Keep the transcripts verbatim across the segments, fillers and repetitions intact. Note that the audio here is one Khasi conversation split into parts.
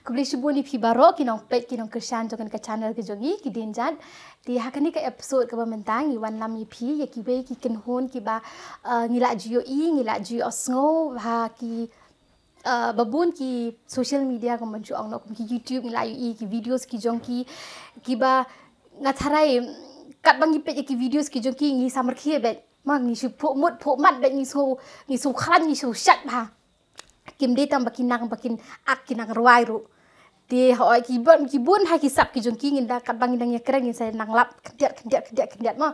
Khublei shibun ïa phi baroh ki nongpeit ki nongkyrshan jong ka channel ka jong ngi Ki Dienjat. Te ha kane ka episode kaba mynta ngi wanlam ïa phi ïa kiwei ki kynhun kiba, uh, ngi la ju ïohi, ngi la ju ïohsngew ha ki, uh, ba bun ki social media kum ban shu ong noh kum ki YouTube, ngi la ïohi ki videos ki jong ki kiba nga tharai katba ngi peit ïa ki videos ki jong ki ngi samrkhie beit. Ma ngi shu phuh mut phuh mat beit, ngi shu, ngi shu khlaiñ, ngi shu shait bha. Kim dei tang ba kin nang, ba kin ak, kin nang rwai ruh. Te hooid ki bun, ki bun ha ki sap ki jong ki, ngin da katba ngin dang ïakren ngin sa nang lap khyndiat khyndiat khyndiat khyndiat mo.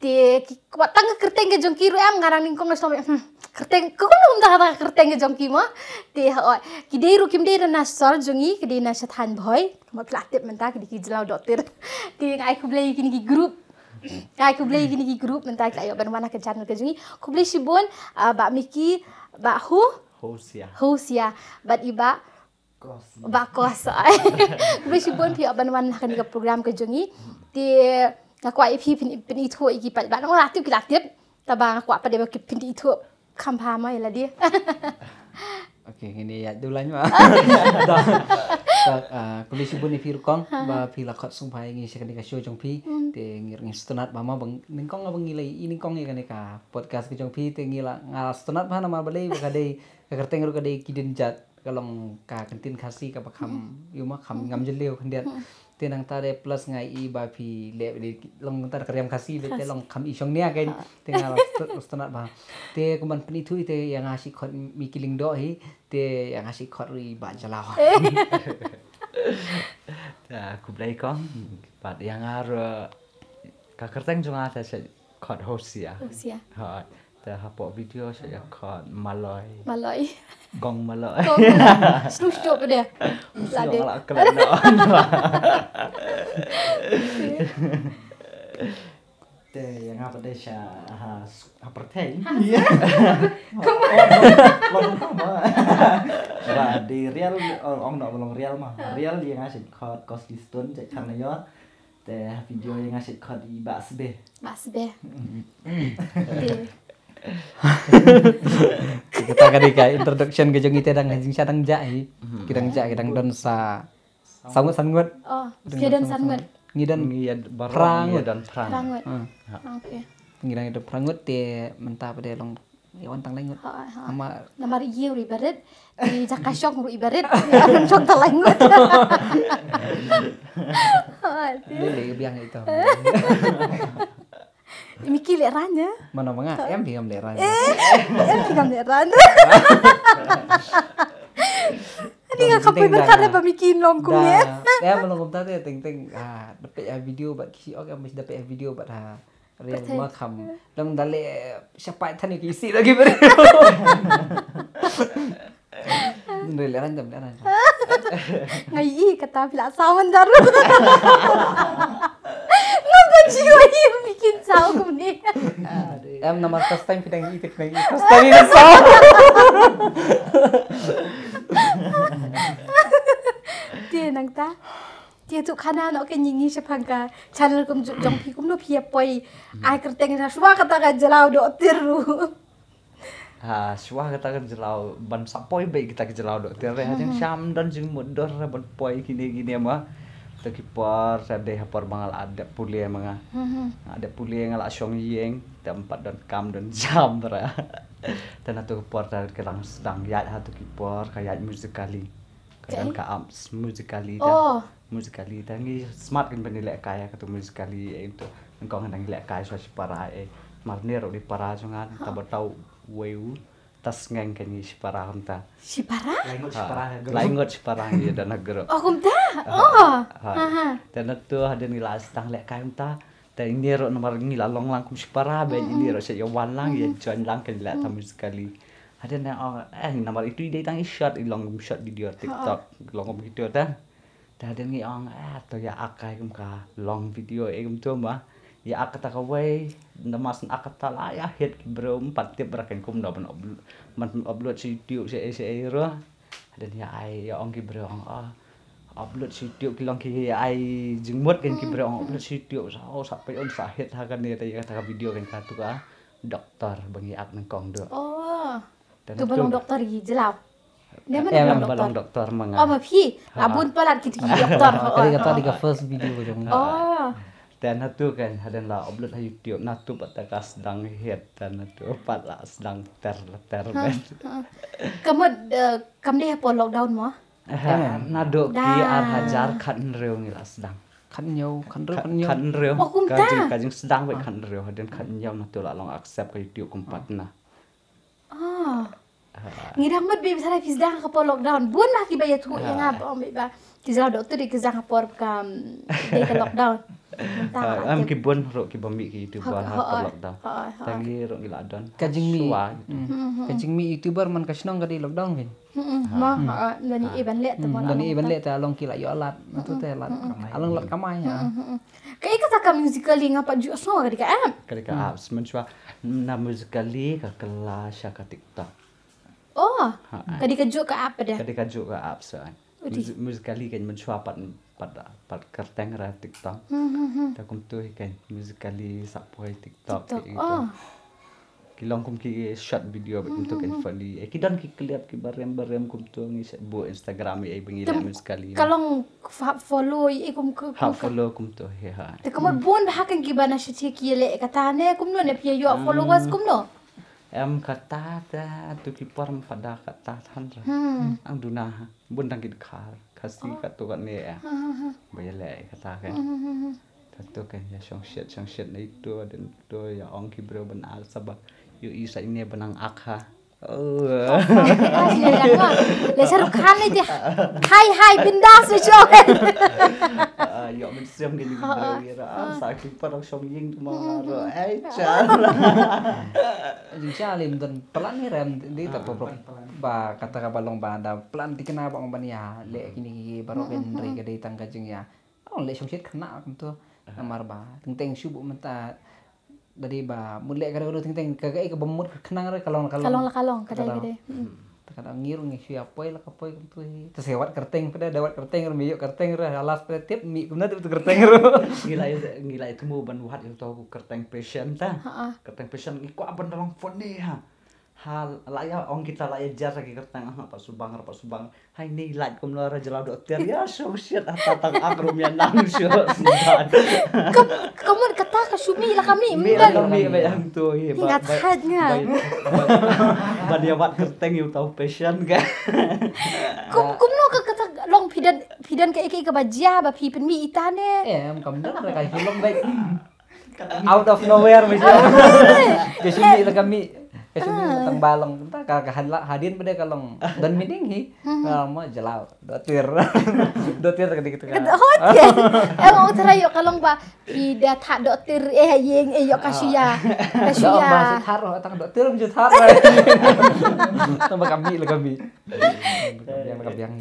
Te ki kwah tang ka kyrteng ka jong ki ruh em, nga dang nyngkong nga shu, hmm, kyrteng, ka kumno mynta ka kyrteng ka jong ki mo. Te hooid ki dei ruh, kim dei ruh na sor jong ngi, ki dei na sha thaiñ Bhoi. Kumba phi la tip mynta ki dei ki jyllaw dohtir. Te nga ai khublei ïa kine ki group. Nga ai khublei ïa kine ki group mynta ki la ïoh ban wan ha ka channel ka jong ngi. Khublei shibun, ah, Bah Miki, Bah Hu, Hoosia. Hoosia. Bad i Bah Kos. Bah Kos. Khublei shibun phi ïoh ban wan ha kane ka program ka jong ngi. Te nga kwah ïa phi phin, phin ithuh ïa ki paidbah. Nang la tip ki la tip. Tangba nga kwah pat ïa phi phin ithuh kham bha mo ïa lade. Okay, ngin ïa ïaid dulaiñ mo. Dah. Dah, ah, khublei shibun ïa phi ruh kong ba phi la khot sngewbha ïa ngi sha kane ka show jong phi. Hmm. Te ngi ruh ngi sngewtynnat bha mo ba nyngkong ba ngi la ïohi nyngkong ïa kane ka podcast ka jong phi, te ngi la, nga la sngewtynnat bha namar balei ba ka dei, ka kyrteng ruh ka dei Ki Dienjat, ka long ka kyntien Khasi kaba kham, hmm, ïoh mo kham, hmm, ngam jylliew khyndiat. Hmm. Te nangta de plus nga i ba phi leh de long nangta ka riam Khasi de, te long kham i shong nia kein. Te nga la sngewtynnat bha. Te kumban pynithuh te ïa nga shi khot Miki Lyngdoh hi, te ïa nga shi khot ruh i Bah Jyllaw. Eh. Ta khublei kong. Bad ïa nga ruh ka kyrteng jong nga te shi khot Hoosia. Hoosia. Ha. Te hapoh video sa ïa khot Maloi. Maloi. Kong Maloi. Kong Maloi. Snu shuh pede. Snu lade. Ngala kelen no. Te ïa nga pede sha ha, ha pyrthei. Ha, ïa. Come on. Long, long, come on. Ba di real, ong, ong no long real ma. Ha. Real ïa nga shi khot Kosli Stone, jait khan na yor. Te ha video ïa nga shi khot i Bah Sbe. Bah Sbe. Te. Kata ka dei ka introduction ka jong ngi te dang ha jingsha dang jah hi. Ki dang jah, ki dang don sa saw ngut, san ngut. Oh, ki don san ngut. Ngi don, ngi ïa baroh phra ngut. Ngi don phra ngut. Phra ngut. Ha. Okay. Ngi dang don phra ngut te mynta pat de long ïa wan tang lai ngut. Ha, ha. Namar, namar ïa u ruh i barit, i jaka shong ruh i barit. Ïa wan shong tang lai ngut. Ha, te. Lei lei biang ito. Miki leh ran ïa. Mano ma nga, em phi ngam leh ran. Eh, em phi ngam leh ran. Ani nga kham poi pyrkhat ba Miki long kum ne. Em long kumta te teng teng. Ah, da peit ïa video bad ki ok em da peit ïa video bad ha. Real ma kham. Long da leh shapai than ki si lagi ber. Nri leran jam leran. Ngai i kata phi la sawan daru. Ngam ka jiwa i bikin saw kumne. Em namar first time phi dang i te phi dang i first time i saw. Te nangta. Te tu khana no ke nyingi shaphang ka channel kum jong phi kumno phi poi. Ai kyrteng na shuwa kata ka jyllaw dohtir ruh. Ha, shuwa kata ka jyllaw, ban sa poi beit kita ka jyllaw dohtir re, ha jingshisha ym don jingmut dor re ban poi kine kine ma. To ki por, sa dei ha por ba nga la dep pule ma nga. Nga dep pule nga la shong ïing, te ym pat don kam don jam re. Te na to ki por te ka dang sdang ïaid ha to ki por, ka ïaid Musically. Ka don ka app Musically ta. Oh. Musically ta ngi smat kan ban lehkai ka tu Musically eh tu. Nyngkong kan ngi lehkai shuwa shipara eh. Mar ne ruh dei para jong nga ta ba tau wei u ta sngeng kan ngi shipara kumta. Shipara? Lai ngut shipara ha group. Lai ngut shipara ngi don ha group. Oh kumta? Oh. Ha. Ha ha. Te na tu hadien ngi la sdang lehkai kumta. Te ine ruh namar ngi la long lang kum shipara ba ine ruh sha ïa wan lang ïa join lang kan leh ta Musically. Hadien ne ong eh namar itu i dei tang i short i long kum short video TikTok long kum video ta. Te hadien ngi ong eh to ïa ak kai kum ka long video eh kum tu ma. Ïa ak kata kawei namar shen ak kata la ïa hit ki briew ym pat tip ba kan kumno ban upload sha YouTube sha ei sha ei ruh. Hadien ïa ai ïa ong ki briew ong ah upload sha YouTube ki long ki ai jingmut kan ki briew ong upload sha YouTube sa sa peit un sa hit ha kane te ïa kata ka video kan ka tu ka doktor ba ngi ak nyngkong duh. Oh. Tu ba long doktor ïa ki jyllaw. Dia mana bilang doktor? Ba long doktor ma nga. Oh, ma phi. La bun palat kita ki doktor. Kali kata di ka first video jong. Oh. Te natu kan hadien la upload ha YouTube natu pat ka sdang hit te natu pat la sdang ter ter. Ka mut kam dei hapoh lockdown mo? Naduh ki ar hajar khat hynriew ngi la sdang. Khat hynñiew, khat hynriew, khat hynñiew. Khat hynriew. Oh, kumta. Ka jing, ka jingsdang bad khat hynriew hadien khat hynñiew natu la long accept ka YouTube kum partner. Ah. Ngi dang mut bib sa ki sdang hapoh lockdown. Bun ma ki ba ïathuh ïa nga ba ong bib ba ki jylla doktor ki sdang hapoh ka, dei ka lockdown. Mynta em ki bun ruh ki ba mih ki YouTuber hapoh lockdown. Tang ngi ruh ngi la don. Ka jingmih, ka jingmih YouTuber man ka shnong ka dei lockdown kan. Ma ha, don i ban leh te ma don i ban leh te long ki la ïoh lad. Natu te lad. Along lad kamai ha. Kaei kata ka Musically nga pat ju sngew ka dei ka app. Ka dei ka apps mynshuwa na Musically ka kylla sha ka TikTok. Oh, ka dei kajuh ka app pat de. Ka dei kajuh ka apps. Musically kan mynshuwa pat pat pat kyrteng ra TikTok. Ta kumtu hi kan Musically sa poi TikTok. Ki long kum ki short video bad kumtu kan funny. Ki don ki clip ki barem barem kumtu ngi sa buh Instagram ïa ba ngi leh Musically. Ka long follow ïa kum kum. Follow kumtu hi ha. Te kumno bun ba ha kan ki ba na shi ki leh kata ne kumno ne phi ïoh followers kumno? Em kata ta tu ki por em pada kata than ra. Ang duna ha. Bun dang ki dkhar Khasi katu kane. Ba ïa leh kata kan. Katu kan ïa shong shet shong shet na itu dang to ïa ong ki briew ban ar saba ïohi sa ine ba nang ak ha. Le Shah Rukh Khan ni te. Hai hai bindas ni shong. Ïa mynsiem kine ki briew ïa ra ar sa ki parang shong ïing tu ma nga ruh. Ai cha. Jingshah lim don plan ni rem di ta pop ba kata ka ba long ba da plan ti kena ba ong ban ïa leh kine ki baroh kan ri ka dei tang ka jingïa. Ong leh shong shet khynnah kumtu. Namar ba teng teng shu buh mynta. Dadi ba mut leh ka dei teng teng ka kaei ka ba mut ka khnang re ka long ka long. Ka long la ka long ka dei ka dei. Ta ka dang ngi ruh ngi shu ïa poi la ka poi kumtu hi. Ta se wat kyrteng pdeng da wat kyrteng re me ïoh kyrteng re halas pdeng tip mi kumna tip tu kyrteng re. Ngi la ngi la itu mu ban wat ïa to ku kyrteng passion ta. Kyrteng passion ngi kwah ban da long phone ni ha. Ha la ïa ong kita la ïa jar ki kyrteng ah pa subang pa subang. Hai ni lait kumno ra jylla dok tiar ïa shong shet ata tang ak rum ïa nang shu. Ka mut kata ka shu mih la ka mih. Mih la ka mih ba yang tu hi ba. Nga thait nga. Ba dia wat kyrteng ïa u tau passion ka. Kum kumno ka kata long phi don phi don ka eke ka ba jia ba phi pynmih ita ne. Em kam don ka hi long ba. Out of nowhere mi. Ka shu mih la ka mih. Ka shu mih tang ba long ta ka ka hadien pdeng ka long don meaning hi. Ka ma jylla dotir. Dotir ka dik ka. Hot ke. Em ong tara ïoh ka long ba ki da tha dotir eh ïing eh ïoh ka shu ïa. Ka shu ïa. Ba shu thar tang dotir mi shu thar. Tang ba ka mih la ka mih.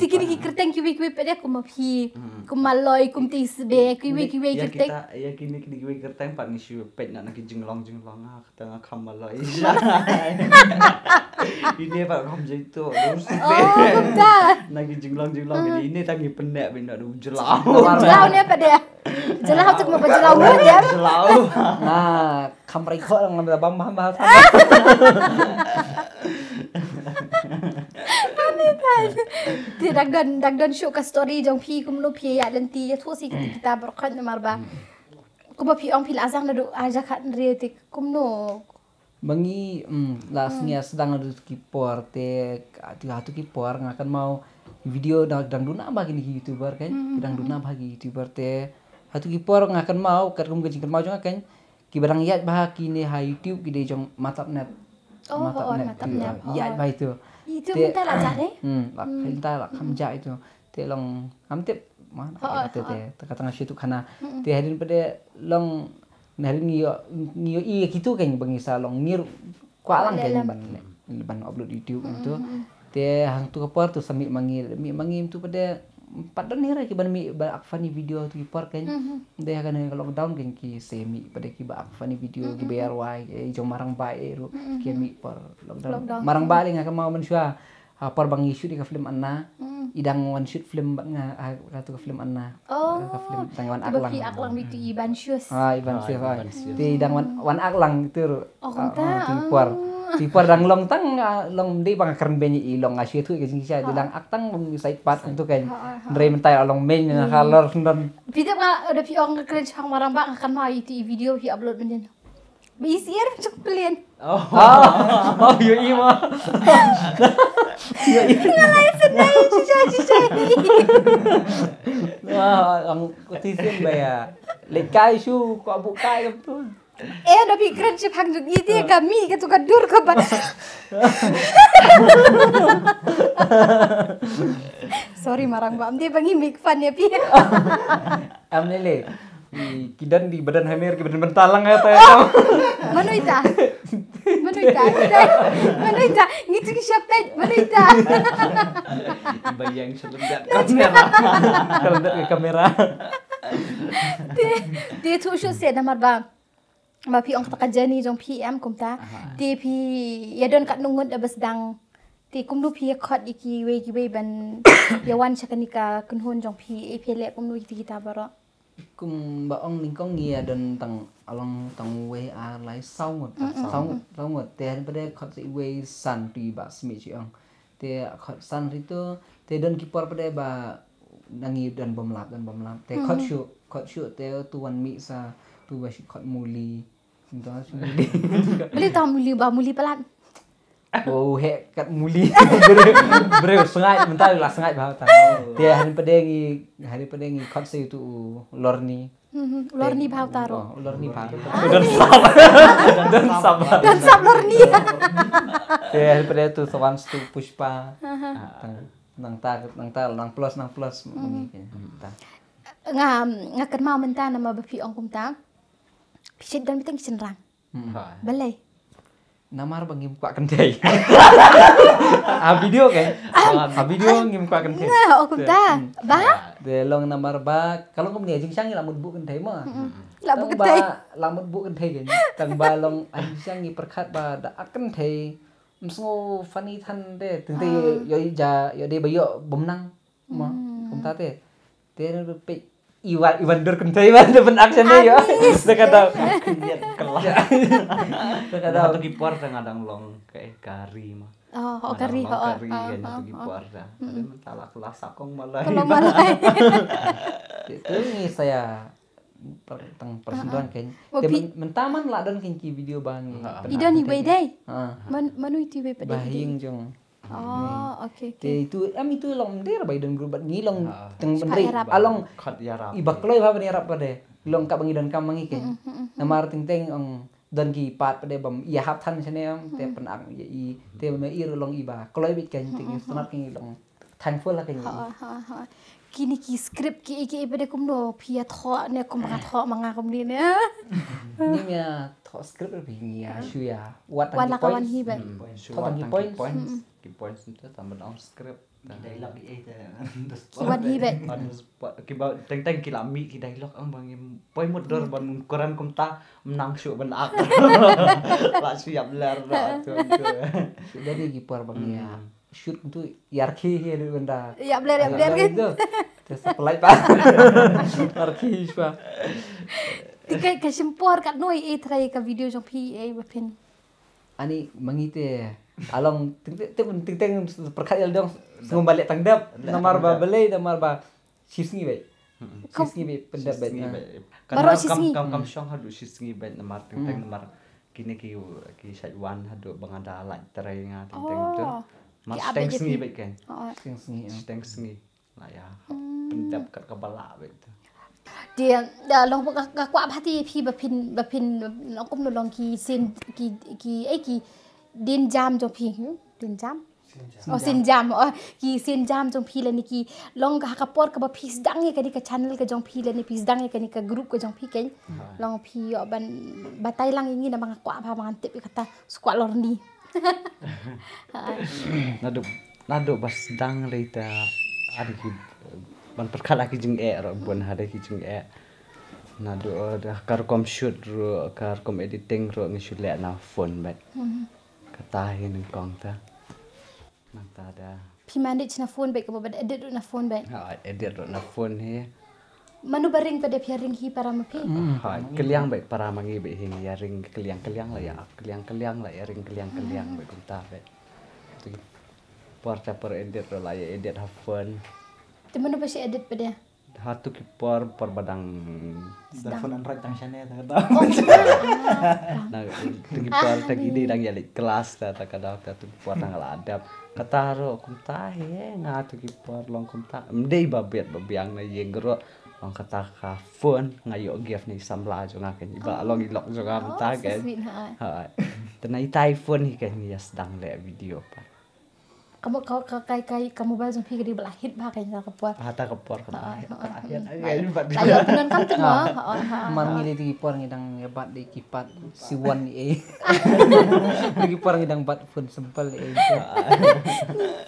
Ti kini ki kyrteng kiwei kiwei pdeng kum ma phi kum ma Loi kum ti sde kiwei kiwei kyrteng. Ya kini kini kiwei kyrteng pat ngi shu peit na ki jinglong jinglong ha kata nga kham ma Loi. Ini pat kham jai tu. Oh kumta. Na ki jinglong jinglong ini ta ngi pynnek bin na du jelaw. Jelaw ne pdeng. Jelaw tu ma jelaw ne. Jelaw. Na Kham rai kho ngam da bam bam bam. Ti dak don dak don shu ka story jong phi kumno phi ïa lynti ïa thu si kita berkhat namar ba. Kumba phi ong phi la jang da du aja khat ri ti kumno. Ba ngi la sngi sdang da du ki por te tu ha tu ki por nga kan mau video dang dang duna ba kini ki youtuber kan dang duna ba ki youtuber te ha tu ki por nga kan mau kat kum ka jing kan mau jong nga kan. Kiba dang ïaid bha kine ha YouTube ki dei jong Matapnet. Oh, Matapnet. Ïaid bha itu. Itu mynta la jah dei? Hmm, la mynta la kham jah itu. Te long ngam tip ma te te te ka tang shi tu khana. Te hadien pade long hadien ngi ïoh ngi ïoh i kitu kan ba ngi sa long ngir kwah lang kan ban ban upload YouTube itu. Te hangtu ka por tu sa mih ma ngi mih ma ngi tu pade pat don hi re ki ban mih ba ak funny video tu ki por kan. Dei ha kane ka lockdown kan ki se mih pade ki ba ak funny video ki ba ïarwai eh jong Marang Bai eh ruh ki mih por lockdown. Marang Bai le nga ka mau mynshuwa ha por ba ngi shoot ïa ka film Anna. I dang wan shoot film bad nga ha ka tu ka film Anna. Ka film dang wan ak lang. Ak lang bitu i ban shoot. Ah i ban shoot. Te i dang wan wan ak lang tu ruh. Oh kumta. Tu por. Phi por dang long tang, ah, long dei ba nga kren beiñ i long nga shu ïathuh ka jingshisha, dei lang ak tang long side part tu kan. Hynrei mynta long main na halor don. Phi dep nga da phi ong nga kren shang marang ba nga kan ma i ti video phi upload mynnin. Ba i sier jong plen. Oh, yo i ma. Nga lai sen dai shisha shisha ni. Wah, ang kuti sen ba ya. Lek kai shu ko bu kai kam tu. Eh, da phi kren shi phang jong i te ka mi ka tu ka dur ka ba. Sorry marang ba am de ba ngi make fun ïa phi. Am lele. Ki don di badan hamer ki badan bentalang ya ta. Mano ita? Mano ita? Mano ita? Ngi tu ki siapa? Mano ita? Bayang selendat kamera. Selendat ke kamera. Te te tu shu se namar ba. Ba phi ong kata ka journey jong phi em kumta. Te phi ïa don kat nungut da bas dang. Te kumno phi ïa khot ïa ki wei ki wei ban ïa wan sha kani ka kynhun jong phi e phi leh kumno ïa kita baroh. Kumba ong nyngkong ngi ïa don tang along tang wei ar lai saw ngut. Saw ngut, saw ngut. Te han pade khot sa i wei san tu i ba smi chi ong. Te khot san ri tu te don ki por pade ba nangi don bom lap don bom lap. Te khot shu khot shu te tu wan mi sa tu ba shi khot muli. Nta shu muli. Beli tang muli ba muli palat. Oh he kat muli. Breu breu sengai mental lah sengai ba ta. Te han pade ngi han pade ngi khot sa tu lorni. Lorni bhau taro. Lorni bhau. Don sab. Don sab. Don sab lorni. Te hari pada tu sawan stu pushpa. Nang ta nang ta nang plus nang plus. Nga nga kan mau menta nama bapi ong kumta. Pisit don bitang kisin rang. Balai. Namar ba ngim kwah kynthei. A video kan? A video ngim kwah kynthei. Nga o kumta. Ba? De long namar ba kalau kum ni jingshang la mut bu kynthei ma. La bu kynthei. La mut bu kynthei kan. Tang ba long a jingshang ngi perkhat ba da a kynthei. Msngo funny than de. Tengte yo ja yo de ba yo bumnang. Ma, kumta te. Te ne ruh peit iwan iwan dur kynthei iwan dur pyn action ne yo. Te kata. Niat kelas. Te kata. Dah tu ki por tengah dang long ke kari ma. Oh, oh kari ho. Kari kan tu ki por dah. Tapi mentala kelas akong malai. Kalau malai. Te tu ni saya tang persentuhan kan. Te mentaman lah don kan ki video bang. Idon ibai dai. Manu itu ibai pada. Bahing jong. Oh, okay, okay. Te itu em itu long der bai don group bat ngi long teng bendri along. Iba kloi ba bani rap pade long ka bangi don kam mangi ke. Namar teng teng ong don ki pat pade bam ia hap than sene am te pen ang ia i te me ir long iba kloi bit kan teng snap ki long thankful lah kan. Kini ki script ki ki pade kumno phi ïa thoh ne kum ba nga thoh ma nga kumni ne. Ni ïa thoh script phi ïa shu ïa wat tang ki points. Thoh tang ki points. Ki points tu tam ban ong script. Ki dialogue ki eh te. Ki wat hi bet. Ki ba teng teng ki la mi ki dialogue ang bang im poi mut dor ban kuran kumta menang shu ban ak. La shu ïap ler da tu. Jadi ki por bang ïa. Shoot tu yarkhi hi adu benda. Ïap ler ïap ler kan. Te supply pa. Yarkhi pa. Te ka ka shimpor kat noi e trai ka video jong phi e ba phin. Ani mangi te along ting ting ting ting perkhat yal dong sngum balik tang dep namar ba belai namar ba shisngi bai. Shisngi bai pendep bai. Baroh shisngi. Kam kam shong hadu shisngi bai namar ting ting namar kini ki ki shait wan hadu bangada lait terai nga ting ting tu. Mas teng sngi bai kan. Teng sngi. Teng sngi. Lah ya. Pendap kat ka bala bek tu. Dia da long ka ka kwah bhati phi ba phin ba phin long kum long ki sin ki ki eh ki din jam jong phi. Din jam. Oh sin jam. Oh ki sin jam jong phi la ni ki long ka ka por ka ba phi sdang ya ka ni ka channel ka jong phi la ni phi sdang ya ka ni ka group ka jong phi ken. Long phi yo ban batai lang ini na ba nga kwah ba ba ngan tip ya kata skwah lorni. Naduh naduh ba sdang lei ta ada ki ban perkhat ha ki jingeh ro bun ha ki jingeh. Naduh da ka rukom shoot ro ka rukom editing ro ngi shu leh na phone bet. Kata hi nyngkong ta. Nang ta da. Phi mandit na phone bet ka ba edit ro na phone bet. Ha edit ro na phone hi. Mano ba ring pat de phi ïa ring hi para ma phi? Hmm. Ha, kylliang bad para ma ngi bad hi ngi ïa ring kylliang kylliang la ïa ap kylliang kylliang la ïa ring kylliang kylliang bad kumta bad. Tu ki por cha por edit la ïa edit ha phone. Te mano ba shi edit pat de? Ha tu ki por por ba dang. Dang phone Android tang shane ta kata. Na tu ki por ta ki dei dang ïa leit klas ta ta ka dau ta tu ki por dang la dep. Kata ruh kumta hi nga tu ki por long kumta. Em dei ba bet ba biang na ïing ruh long kata ka phone nga ïoh gift na i samla jong nga kan iba long i lok jong nga mynta kan. Ha. Te na itai phone hi kan ïa sdang leh video pat. Ka mo-, ka, ka, ka, ka, ka mobile jong phi ka dei ba la hit bha ka ïa ka por. Ah, ta ka por ka ta hit. Ta ïoh pyndonkam tu mo. Man ngi dei ki por ngi dang ïa bat dei keypad C one A. Dei ki por ngi dang bat phone simple A.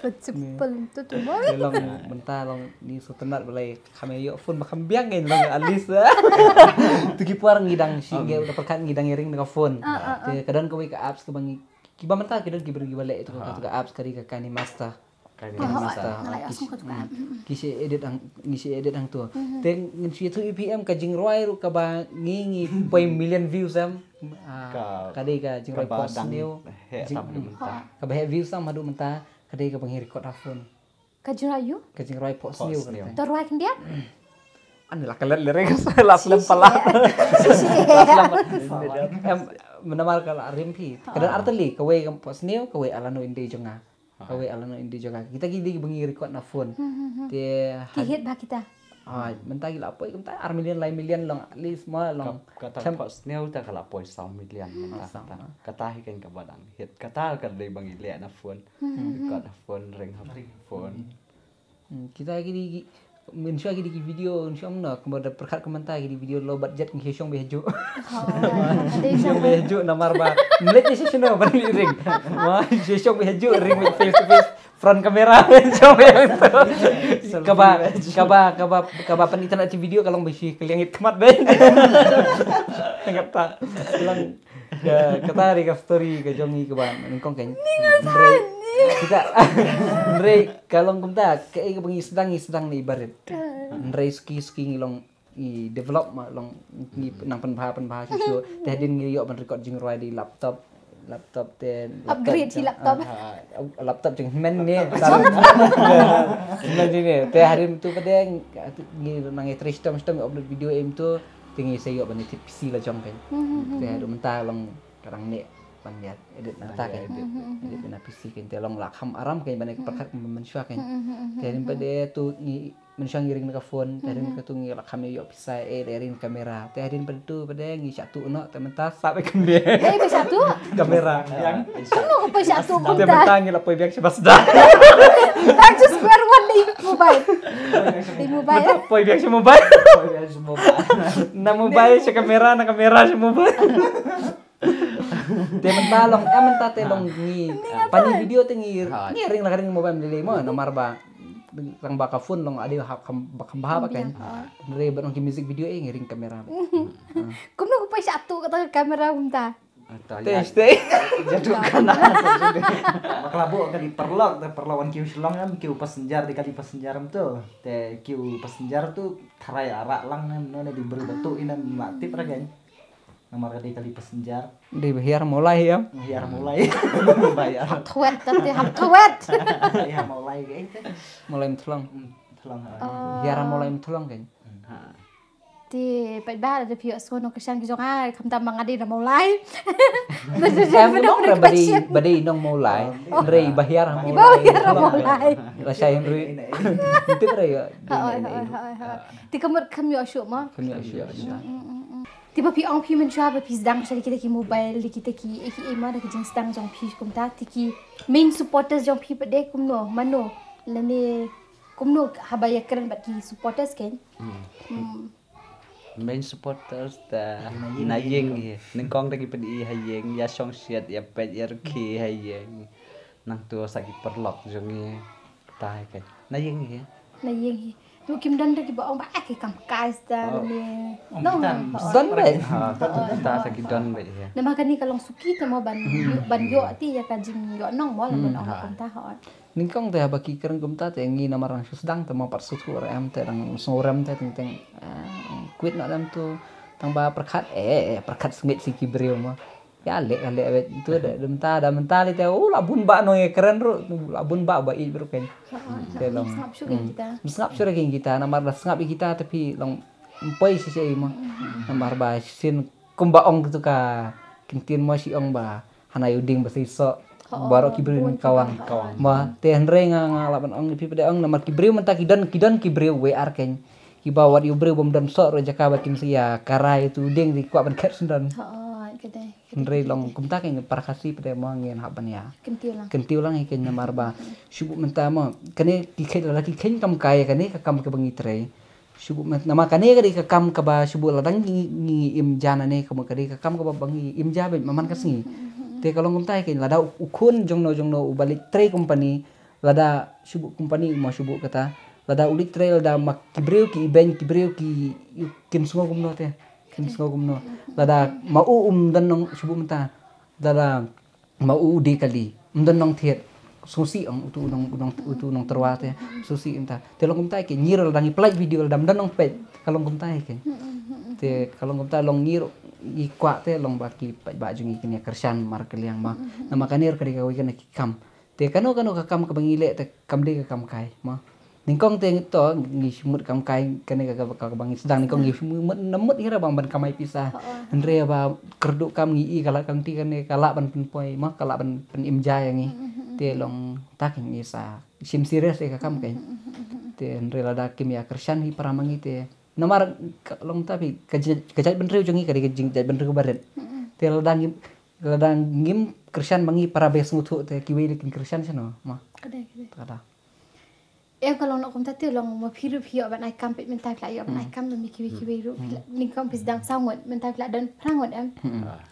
Phone simple tu tu mo. Long mynta long ni sutnat balai kham ïoh phone ba kham biang ngi long at least. Tu ki por ngi dang shi ngi da perkat ngi dang ring da ka phone. Te ka don kawei ka apps ka ba ngi Kiba mynta ki don ki briew kiba leh ito ka, ka apps ka dei ka KineMaster. KineMaster. Ki shi edit hang, ngi shi edit hangto. Te ngin shi tu E P M ka jingrwai ruh kaba ngi ngi poi million views em. Ka dei ka jingrwai pop sniew. Kaba heh views tam haduh mynta ka dei kaba ngi record ha phone. Ka jingrwai ïu? Ka jingrwai pop sniew. To rwai khyndiat? Ani la ka let lyrics la slem pala. Em, namar ka la rim phi. Ka don artylli kawei ka pop sniew kawei Alano Inde jong nga. Kawei Alano Inde jong nga. Kita ki dei ba ngi record na phone. Te ki hit ba kita. Ah, mynta ki la poi kumta ar million lai million long at least ma long. Kata pop sniew ta ka la poi saw million mynta. Kata hi kan kaba dang hit. Kata ka dei ba ngi leh na phone. Ka da phone ring ha phone. Kita ki di ki mynshuwa ki di ki video mynshuwa mno kumba da pyrkhat kumba ta ki di video low budget ngi shong be haju. Shong be haju namar ba mlet ni shishino ba ni ring. Ma shong be haju ring with face to face front camera shong be haju. Kaba kaba kaba kaba pan internet video ka long be shi kaliang it khmat be. Tengap ta. Lang Ka, kata ri ka story ka jong ngi kaba nyngkong ka. Hynrei kita hynrei ka long kumta ka ei kaba ngi sdang ngi sdang ni barit. Hynrei suki suki ngi long ngi develop ma long ngi nang pynbha pynbha shu shu. Te hadien ngi ïoh ban record jingrwai da i laptop laptop te upgrade shi laptop. Laptop jong men ni. Men ni te hadien tu pade ngi nang ngi trei stom stom upload video em tu. Te ngi sa ïoh ban ïa tip P C la jong kan. Te haduh mynta long ka dang neh ban ïa edit na ta kan. Edit na P C kan te long la kham aram kan ban ïa ka pyrkhat mynshuwa kan. Te hadien pat de tu ngi mynshuwa ngi ring na ka phone te hadien ka tu ngi la kham ïa ïoh pisa eh da ring kamera. Te hadien pat tu pat de ngi shah tu noh te mynta sap ïa kamera. Hei ba shah tu? Kamera. Kumno ka poi shah tu kumta? Te mynta ngi la poi biang sha ba sdang. Back to square one ni mobile. Ni mobile. Mynta poi biang sha mobile. Na mobile sha kamera na kamera sha mobile. Te mynta long em mynta te long ngi pani video te ngi ngi ring la ring mobile lele mo namar ba tang ba ka phone long ade ha kam ba kam ba ba kan. Re ba long ki music video eh ngi ring kamera. Kumno ku poi shah tu kata kamera kumta. Te te jadu kana. Bakla bo ka di perlok te perlok wan kiu shlong em kiu passenger di kali passenger em tu. Te kiu passenger tu tharai arak lang em no ne di bru batu ina ma tip ragan. Namar ka dei kali passenger. Dei ba hiar molai ya. Hiar molai. Bayar. Thwet tante ham thwet. Hiar molai ke. Molai mthlong. Mthlong ha. Hiar molai mthlong ke. Te pat ba da phi so no ka shan ki jong ai kham tam ma nga dei da molai. Em nong ra ba dei ba dei nong molai. Rei ba hiar molai. Ba hiar molai. La shai rei. Tip rei ya. Ti kamut kham yo shu ma. Kham yo shu. Te ba phi ong phi mynshuwa ba phi sdang sha kita ki mobile kita ki eki ema da ki jingsdang jong phi kumta te ki main supporters jong phi pat de kumno mano lane kumno haba ïa kren bad ki supporters ken. Main supporters ta na ïing hi nyngkong ta ki pyn i ha ïing ïa shong shet ïa pet ïa rkhi ha ïing nangto sa ki paralok jong ngi ta hi ken na ïing hi. Na ïing hi. Tu kim don da kiba ong ba, "Ah, ki kam kai stan ni." Nong, kita, don beit. Ha, kita sa ki don beit, ya. Namar kane ka long suki te mo ban ïoh, ban ïoh ti ïa ka jingïoh nong mo, la ban ong kumta, ha. Nyngkong te haba ki kren kumta te ngi namar dang shu sdang te mo, pat shu thuh re em, te dang sngewrem te teng teng, ah, kwit noh lem tu, tang ba pyrkhat, eh, eh, pyrkhat sngewsih ki briew mo. Ïa leh, ïa leh wei tu da, da mynta, da mynta lei te, oh, la bun bah nong ïa kren ruh, la bun bah ba ïeit ruh kein. Te long. Sngap shuh kein kita. Sngap shuh kein kita, namar da sngap ïa kita te phi long ym poi shisha mo. Namar ba shisien kumba ong tu ka ktien mo, shi ong ba hana ïa u dieng ba seisoh, baroh ki briew ïa u kawang. Kawang. Ma te hynrei nga, nga lah ban ong ïa phi pat de ong, namar ki briew mynta ki don, ki don ki briew wei ar kein. Kiba wat ïa u briew bym don soh ruh jaka ba kin sa ïa karai tu u dieng, te kwah ban khet shen don. Hooid, ka dei. Hynrei long kumta kein, para Khasi pat de mo, ngin hap ban ïa kyntiew lang. Kyntiew lang ïa kein namar ba shu bun mynta mo. Kane ki kheiñ, lada ki kheiñ kam kai, kane ka kam kaba ngi trei. Shu bun mynta, namar kane ka dei ka kam kaba shu bun lada ngi, ngi im ja na ne, ka mo, ka dei ka kam kaba ba ngi im ja beit man ka sngi. Te ka long kumta ïa kein, lada u, u khun jongno jongno uba leit trei company, lada shu bun company mo, shu bun kata, lada u leit trei, lada ma ki briew ki ibeiñ, ki briew ki, kin sngew kumno te. Kin sngew kumno. Lada ma u um don nong, shu bun mynta. Lada ma u dei kali, ym don nongthied. Sngewsih ong utu u nong, u nong, utu u nongtyrwa te. Sngewsih mynta. Te long kumta ïa kein, ngi ruh lada ngi pynlait video lada ym don nongpeit, ka long kumta ïa kein. Te ka long kumta, long ngi ruh ngi kwah te long ba ki paidbah jong ngi kin ïa kyrshan markylliang mo. Namar kane ruh ka dei kawei na ki kam. Te kano kano ka kam kaba ngi leh te kam dei ka kam kai mo. Nyngkong te to ngi shu mut kam kai, kane ka, ka, ka, kaba ngi sdang nyngkong ngi shu mut, na mut hi ruh ban, ban kamai pisa. Hynrei ba kyrduh kam ngi i ka lad ka lynti kane ka lah ban pynpoi mo, ka lah ban pynim ja ïa ngi. Te long ta kein, ngi sa shim serious ïa ka kam kein. Te hynrei lada kim ïa kyrshan hi para ma ngi te, namar ka long ta phi, ka jait, ka jaitbynriew jong ngi ka dei ka jing, jaitbynriew ba rit. Te lada ngim, lada ngim kyrshan ma ngi para ba sngewthuh te kiwei lei kin kyrshan shano mo. Ka dei, ka dei. Ka dei. Em, ka long noh kumta te long, ma phi ruh phi ïoh ban ai kam peit mynta, phi la ïoh ban ai kam, ma kiwei kiwei ruh. Phi la, nyngkong phi sdang saw ngut, mynta phi la don phra ngut em.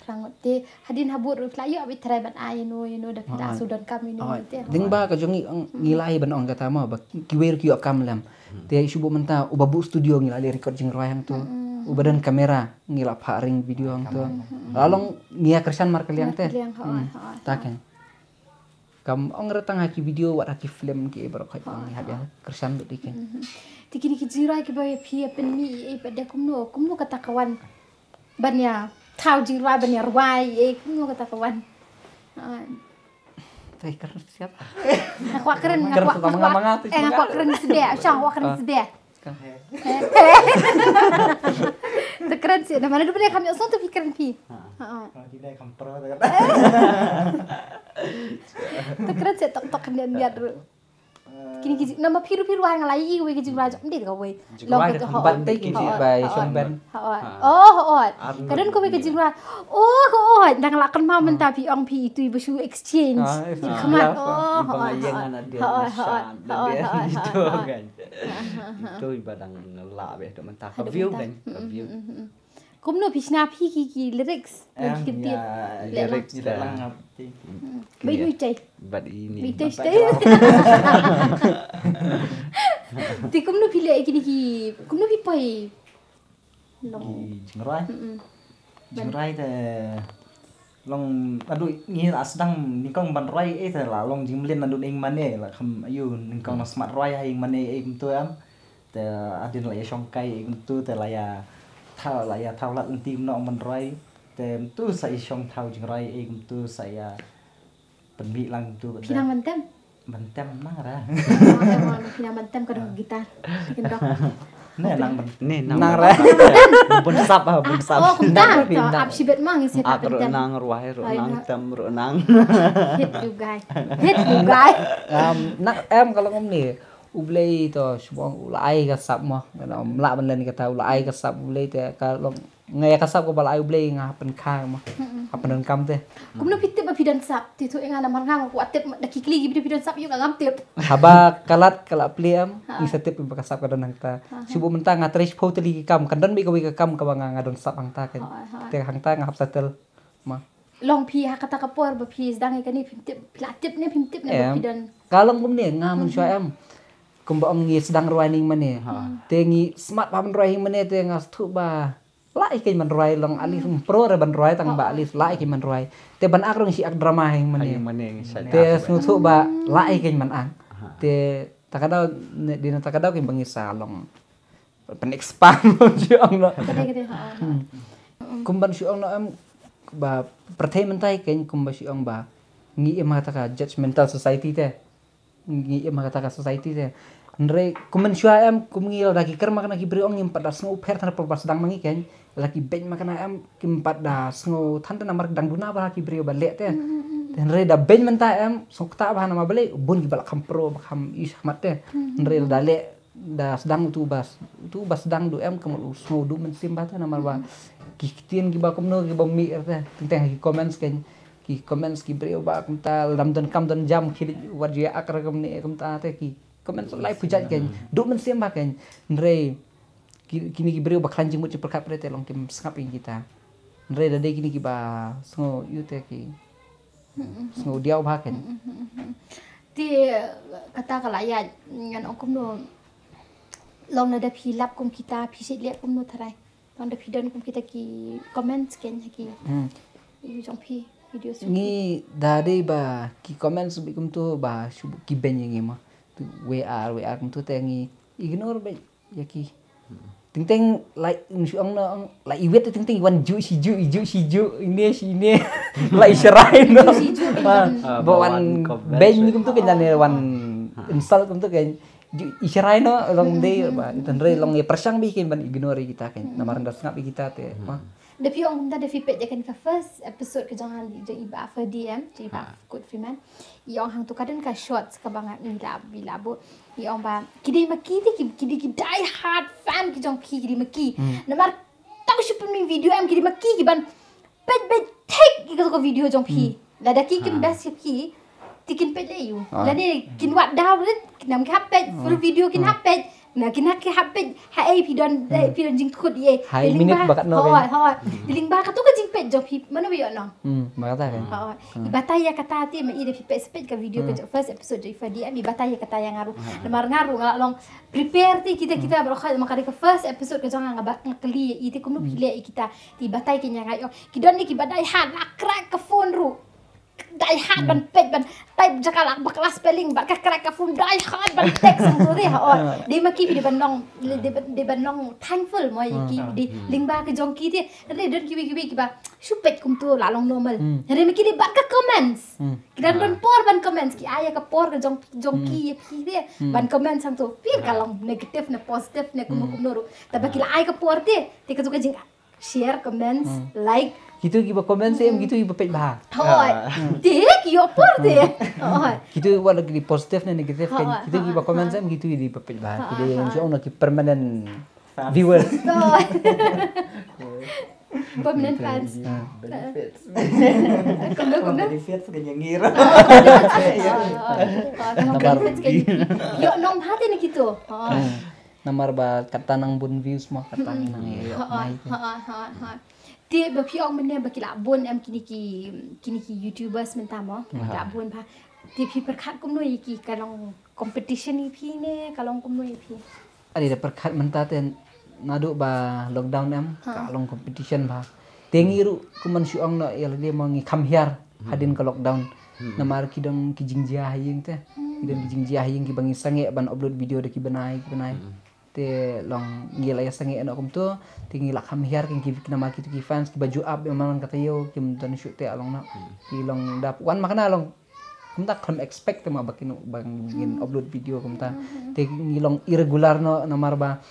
Phra ngut. Te hadien habud ruh phi la ïoh beit trai ban ai ïano ïano, da phi la shu don kam ïano te. Lyngba ka jong ngi, ngi la ai ban ong kata mo ba kiwei ruh ki ïoh kam lem. Te shu bun mynta uba buh studio ngi la leit record jingrwai hangto. Uba don kamera ngi la phah ring video hangto. La long ngi ïa kyrshan markylliang te. Markylliang, hooid, hooid. Ta kein. Kam ong re tang ha ki video, wat ha ki film ki baroh khoit, ong ïa hap ïa kyrshan lut ïa kein. Te kine ki jingrwai kiba phi ïa pynmih ïa i pat de kumno, kumno kata ka wan ban ïa thaw jingrwai, ban ïa rwai, eh, kumno kata ka wan. Te kren siat. Nga kwah kren, nga kwah, nga kwah kren sdeh, shong kwah kren sdeh. Te kren sdeh, namar da phi dei kam ïoh song te phi kren phi. Ha. Ki dei kam pro te. Te kren sdeh tok tok, kren ïa ruh. Kine ki jing, namar phi ruh phi rwai, nga la ïohi wei ka jingrwai jong, ym dei kawei. Long ka jong, hooid. Te ki jing ba i shong ben. Hooid. Oh, hooid. Ka don kawei ka jingrwai. Oh, hooid. Dang la kynmaw mynta phi ong phi itu iba shu exchange. Khmat. Oh, hooid. Hooid, hooid. Itu iba dang la beh tu mynta ka view kan. Ka view. Kumno phi shna phi ki, ki lyrics? Em, ki ktien. Lyrics. Ba inu tei? Bad ini. Ba inu tei? Te kumno phi leh kine ki, kumno phi poi? Long. Ki jingrwai. Jingrwai te long, aduh, ngi la sdang nyngkong ban rwai, eh, te la long jingmlien naduh ïing mane, la kham ayu nyngkong, la smat rwai ha ïing mane, eh, kumto em. Te hadien la ïa shong kai, eh, kumto, te la ïa thaw, la ïa thaw lad lynti kumno ban rwai. Te kumto sa ïa shong thaw jingrwai, eh, kumto sa ïa pynmih lang kumto. Phi nang ban tem? Ban tem nang ra. Oh, em, oh, phi nang ban tem ka dong guitar. Phi kan dong. Ne nang ban, ne nang ra. Bun sap, ah, bun sap. Oh, kumta. Ap shibit mang ïa set ap ban tem. Nang rwai ruh nang, tem ruh nang. Hit you guy. Hit you guy. Em, nang em ka long kumne. U Blei to, shu ong u la ai ka sap mo. Nga ym lah ban len kata, u la ai ka sap U Blei te ka long, nga ïa ka sap kaba la ai U Blei nga hap pynkha mo. Hap pyndonkam te. Kumno phi tip ba phi don sap? Te to nga namar nga kwah tip da ki kylli ki ba phi don sap, ïoh nga ngam tip. Haba ka lad ka la plie em, ngi sa tip ba ka sap ka don hangta. Shu bun mynta nga trei shiphew tylli ki kam, kan don beit kawei ka kam kaba nga, nga don sap hangta kan. Te hangta nga hap settle. Ma. Long phi ha kata ka por ba phi sdang ïa kane phim tip, phi la tip ne phim tip ne ba phi don? Ka long kumne, nga mynshuwa em. kumba ong ngi sdang rwai ning mane. Te ngi smat ba ban rwai ning mane te nga sngewthuh ba lah ïa kein ban rwai long at least, mm, pro re ban rwai tang ba at least lah ïa kein ban rwai. Te ban ak rong shi ak drama ning mane. Te sngewthuh ba lah ïa kein ban ak. Te ta ka daw ne, dei na ta ka daw kein ba ngi sa long pynexpand shu ong noh. Kumban shu ong noh em, ba pyrthei mynta ïa kein kumba shu ong ba ngi im ha kata ka judgmental society te. Ngi im ha kata ka society te. Hynrei kum mynshuwa em, kum ngi lada ki kren ma kane ki briew ong ngim pat da sngew pher than ba sdang ma ngi kein. Lada ki beiñ ma kane em kim pat da sngew than te namar dang duna ba ki briew ba leh te. Hynrei da beiñ mynta em, sngew kata ba namar balei bun ki ba la kham pro ba kham ïa shakhmat te. Hynrei lada leh da sdang utu ba, utu ba sdang duh em kam u sngew duh mynsiem ba te namar ba ki ktien kiba kumno kiba mih te. Teng teng ki comments kein, ki comments ki briew ba kumta lam don kam don jam ki wat ju ïa ak ra kumne kumta te ki comments lai pujat kein, duh mynsiem ba kein. Hynrei ki, kine ki briew ba khlaiñ jingmut jingpyrkhat pyrthei te long kim sngap ïa kita. Hynrei da dei kine kiba sngew ïa te ki sngew diaw ba kein. Te kata ka la ïa ngan ong kumno, long na da phi lap kum kita phi shet leh kumno tharai. Tang da phi don kum kita ki comments kein ha ki. Yu jong phi video su. Ngi da dei ba ki comments bi kumto ba shu ki beiñ ïa ngi ma. Tu we are, we are kumto te ngi ignore beiñ ïa ki. Teng teng like shu ong no, like i wet teng teng i wan ju shi ju, i ju shi ju, ine shi ine. Like i shrai no. Ba wan beiñ kumto kein, ne wan insult kumto kein. Ju i shrai no long dei ba, hynrei long ïa pyrshang beit kein ban ignore ïa kita kein. Namar da sngap ïa kita te. Da phi ong kumta da phi peit ïa kane ka first episode ka jong nga, jong i Bah Ferdy em, jong i Bah Kut Freeman. I ong hangto ka don ka shorts kaba nga ngi la, ngi la buh. I ong ba ki dei ma ki te ki, ki dei ki die hard fan ki jong phi, ki dei ma ki. Namar tang shu pynmih video em ki dei ma ki ki ban peit beit thik ïa kato ka video jong phi. Lada ki kim best ïa phi te kin peit leh ïa u. Lane kin wad daw rit, kin ym hap peit full video, kin hap peit. Na kin hap, kin hap peit ha ei phi don, phi don jingkhot ïa ei. Ha ei minit ba katno. Hooid, hooid. Te lyngba kato ka jingpeit jong phi mano ba ïoh nong. Hmm, ba kata kan. Hooid. I batai ïa kata te ma i da phi peit, peit ka video ka first episode jong i Ferdy em, i batai ïa kata ïa nga ruh. Namar nga ruh nga la long prepare te kita, kita baroh kha, ma ka dei ka first episode ka jong nga, nga ba nga kylli ïa i te kumno phi leh ïa kita. Te i batai kein ïa nga, ïoh. Ki don ne kiba die hard, la crack ka phone ruh. Die hard ban peit, ban type jaka la bakla spelling, bad ka crack ka phone, die hard ban text hangto te, hooid. Dei ma ki phi dei ban long, dei ban, dei ban long thankful mo ïa ki, dei lyngba ka jong ki te. Hynrei don kiwei kiwei kiba shu peit kumto la long normal. Hynrei ma ki dei bad ka comments. Ki dang don por ban comments, ki ai ïa ka por ka jong, jong ki ïa phi te ban comments hangto. Phi ka long negative ne positive ne kumno kumno ruh. Tangba ki la ai ka por te, te kato ka jing share, comments, like. Kitu kiba comments em, kitu kiba peit bha. Hooid. Te ki ïoh por te. Hooid. Kitu wat la ki dei positive ne negative kan. Kitu kiba comments em, kitu kiba peit bha. Ki dei ïa ki ong na ki permanent viewers. Permanent fans. Benefits. Kumno, kumno? Benefits kan ïa ngir. Benefits kan ïoh nong bha te ne kitu. Namar ba kata nang bun views mo, kata nang ïoh mai. Te ba phi ong mynne ba ki la bun em kine ki, kine ki YouTubers mynta mo. Ki la bun bha. Te phi pyrkhat kumno ïa ki, ka long competition ïa phi ne ka long kumno ïa phi? Ade, da pyrkhat mynta te naduh ba lockdown em, ka long competition bha. Te ngi ruh kumban shu ong noh ïa lade mo, ngi kham hiar hadien ka lockdown. Namar ki don ki jingjia ha ïing te. Ki don ki jingjia ha ïing kiba ngi sangeh ban upload video da ki bnai ki bnai. Te long ngi la ïa sangeh noh kumto, te ngi la kham hiar ki, ki namar kitu ki fans kiba ju ap ïa man ka taïew kim don shuh te, long noh. Ki long dap wan ma kane long kumta, khlem expect te ma ba kin, ba ngin upload video kumta. Te ngi long irregular noh namar ba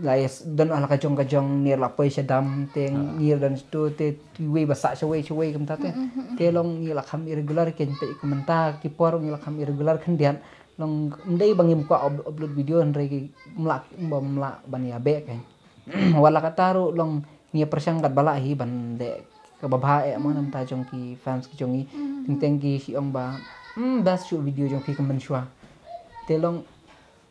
la ïa don la ka jong ka jong, ne la poi sha dam te ngi don shuh te, iwei ba sah shawei shawei kumta te. Te long ngi la kham irregular, kein peit kumta ki por ngi la kham irregular khyndiat. Long ym dei ba ngim kwah upload video, hynrei ki mlak, ym ba mlak ban ïa beh kein. Wat la kata ruh long ngi pyrshang katba lah hi ban leh kaba bha eh mo namar ta jong ki fans ki jong ngi. Teng teng ki shu ong ba, hmm, best shuh video jong phi kum mynshuwa. Te long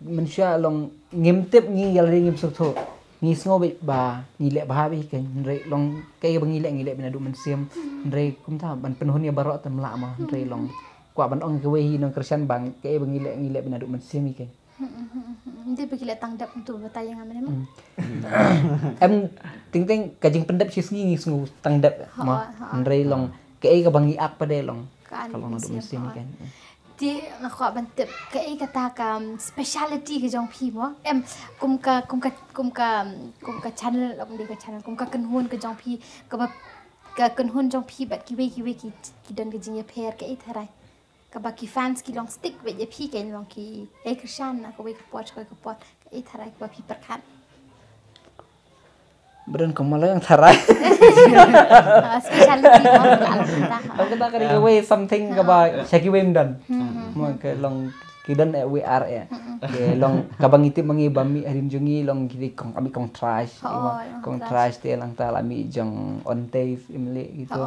mynshuwa long ngim tip, ngi ïa lade ngim sngewthuh. Ngi sngew beit ba ngi leh bha beit kein, hynrei long kaei ba ngi leh ngi leh beit naduh mynsiem. Hynrei kumta ban pynhun ïa baroh te ym lah mo, hynrei long kwah ban ong ïa kawei hi nongkyrshan ba kaei ba ngi leh ngi leh beit naduh mynsiem hi kein. Nde ba ki leh tang dep tu ba tai nga mene ma. Em, ting ting ka jingpyndep shi sngi ngi sngew tang dep ma. Hynrei long kaei kaba ngi ak pat de long ka long na dum sin kan. Te nga kwah ban tip kaei kata ka speciality ka jong phi mo. Em, kum ka kum ka kum ka kum ka channel, kum ka channel, kum ka kynhun ka jong phi, kaba ka kynhun jong phi bad kiwei kiwei ki ki don ka jingïapher, kaei tharai kaba ki fans ki long stick bad ïa phi, kan long ki ei kyrshan na kawei ka por kawei ka por, kaei tharai kaba phi pyrkhat? Bren ko malai yang tharai. Speciality mo, la la kita. Aku tak kari kawei something kaba sha kiwei mdon. Mo ke long ki don eh we are eh. Ke long kaba ngi tip ma ngi ba mih harin jong ngi long ki kong ami kong trash. Kong trash te lang ta la mih jong on tape imli gitu.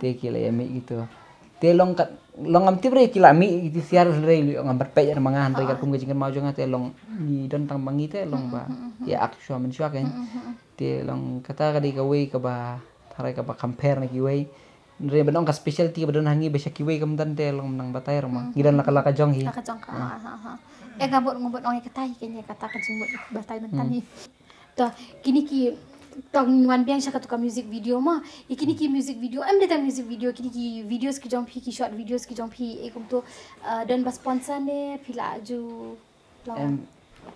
Te ki la mih gitu. Te long kat long ngam tip re ki la mih ki siar re ngam bat pek ma nga re kat kum ka jingkynmaw jong nga te long ngi don tang ma ngi te long ba ïa ak shwa men shwa kan. Te long kata ka dei kawei kaba tharai kaba compare na kiwei. Re ba nong ka specialty ba don ha ngi ba sha kiwei kam don te long nang batai rama. Ngi don la ka la ka jong hi. La ka jong ka. Ha ha. Eh ka bot ngu bot ong kata hi kene kata ka jingmut batai mentan hi. To kini ki tong wan biang sha katu ka music video ma. I kini ki music video em de ta music video, kini ki videos ki jong phi, ki short videos ki jong phi e kum tu, uh, don ba sponsor ne phi la ju long. Em,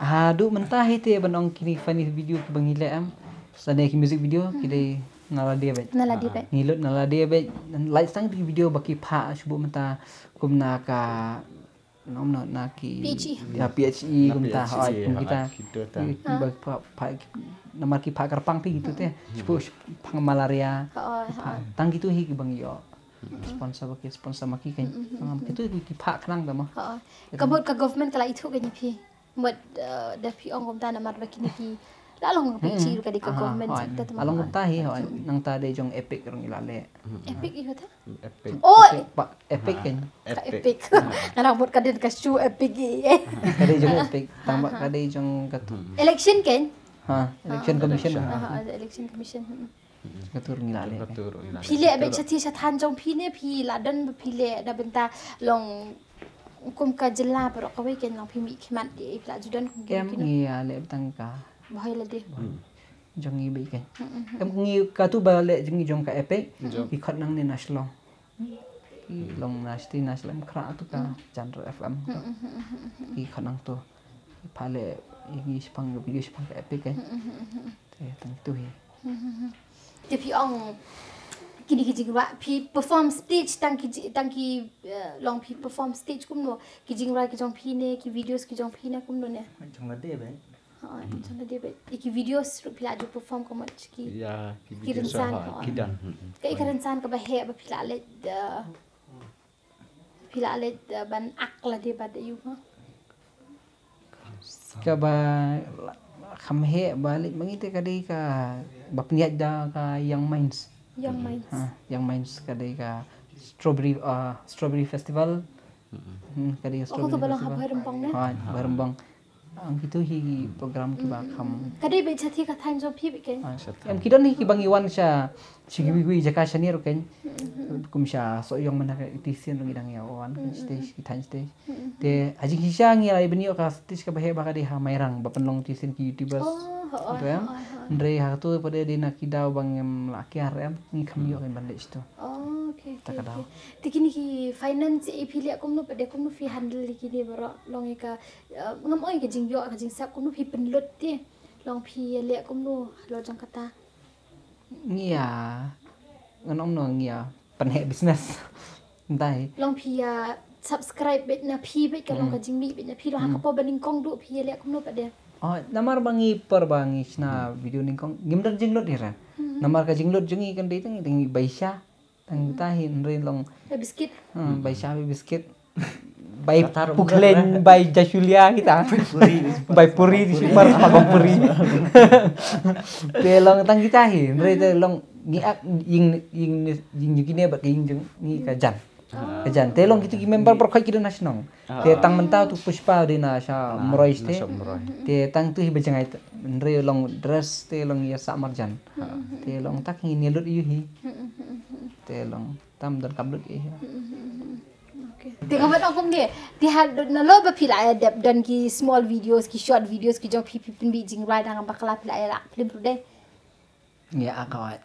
ha du mynta hi te ban ong kini funny video ki ba ngi leh em. Sa ne ki music video ki dei na la dia bet. Na la dia bet. Ngi lut na la dia bet. Like sang ki video ba ki pha shu bu mynta kum na ka nom no na ki P H E. Ya P H E kum ta hoi kum kita. Ki ba pha namar ki pha kyrpang phi gitu te. Shu bu pha malaria. Tang gitu hi ki ba ngi ïoh. Sponsor ba ki sponsor ma ki kan. Kitu ki pha khnang da ma. Ka mut ka government ka la ithuh ka ni phi. Mut da phi ong kumta namar ba kini ki la long phi chi ka di ka government sector. La long kumta hi hoi nang ta de jong Epic rong ila le. Epic i hota? Epic. Oh, Epic kan. Epic. Nga la mut ka den ka shoe Epic i. Ka de jong Epic tang ba ka de jong ka tu. Election kan? Ha, election commission. Election commission. Ka tur ngi la le. Phi le bet chathi chathan jong phi ne phi la don ba phi le da benta long kum ka jylla baroh kawei ken long phi mih khmat de phi la ju don kum ken phi ne. Ngi le tang ka. Ba hoi la de. Jong ngi bei ken. Em ngi ka tu ba le jong ngi jong ka Epic. Ki khot nang ne na Shillong. Ki long na shti na Shillong khra tu ka Chandra F M. Ki khot nang tu. Pha le ngi shipang video shipang ka Epic ken. Te tang tu hi. Te phi ong kini ki jingrwai phi perform stage tang ki tang ki long phi perform stage kumno ki jingrwai ki jong phi ne ki videos ki jong phi ne kumno ne. Jong la de be. Ha, jong la de be. Ki videos ruh phi la ju perform kumno ki. Ya ki videos ki dan. Ka i ka rynsan ka ba he ba phi la le da. Phi la leit ban ak la dei bad aïu ha? Kaba kham heh ba leit ma ngi te ka dei ka ba pynïaid da ka Young Minds. Young Minds. Ha, Young Minds ka dei ka strawberry, ah, strawberry festival. Hmm, ka dei ka strawberry festival. Oh, ka ba long ha Bhoirymbong ne? Ha, Bhoirymbong. Ang kitu hi program kiba kham. Ka dei beit shathie ka thaiñ jong phi beit kein. Em ki don hi kiba ngi wan sha shi kiwi kiwi jaka shane ruh kein. Kum sha Sohiong mynta ka station ruh ngi dang ïa wan kein stage ki thaiñ stage. Te ha jingshisha ngi la ïa bynïoh ka stage kaba heh ba ka dei ha Mairang ba pynlong station ki YouTubers. Hynrei ha katu pat dei na ki daw ba ngim lah kiar em ngi kham ïoh kein ban leit shatu. Oh, okay, okay. Te kine ki finance i phi leh kumno pat dei kumno phi handle kine baroh long ïa ka Ngam oi ka jingïoh ka jingsep kumno phi pynlut te. Long phi ïa leh kumno halor jong kata. Ngi ïa ngan ong no ngi ïa pynheh business. Ndai. Long phi ïa subscribe beit na phi beit ka long ka jingmih beit na phi long ha ka por ba nyngkong duh phi ïa leh kumno pat de. Oh, namar ba ngi por ba ngi shna video nyngkong ngim don jinglut ïa ra. Namar ka jinglut jong ngi kan dei tang ngi bai sha. Tang kita hi nrin long. Bai biskit. Hmm, bai sha bai biskit. Bai puklen bai jasulia kita. Bai puri di super pa bang puri. Te long tang kita hi nrin te long ngi ak ying ying ying ying kine bad ying jong ngi ka jan. Ka jan te long kitu ki member por khoi ki don na shnong. Te tang mynta tu Pushpa dei na sha Mroi te. Te tang tu hi ba jngai nrin long dress te long ïa sa marjan. Te long tak hi ne lut yu hi. Te long tam don kam lut ïa hi. Okay. Te nga ban ong kumne, te ha na lo ba phi la ïa dep don ki small videos, ki short videos ki jong phi, phi pynbit jingrwai da nga bakla, phi la ïa lak film ruh de. Ïa ka oi.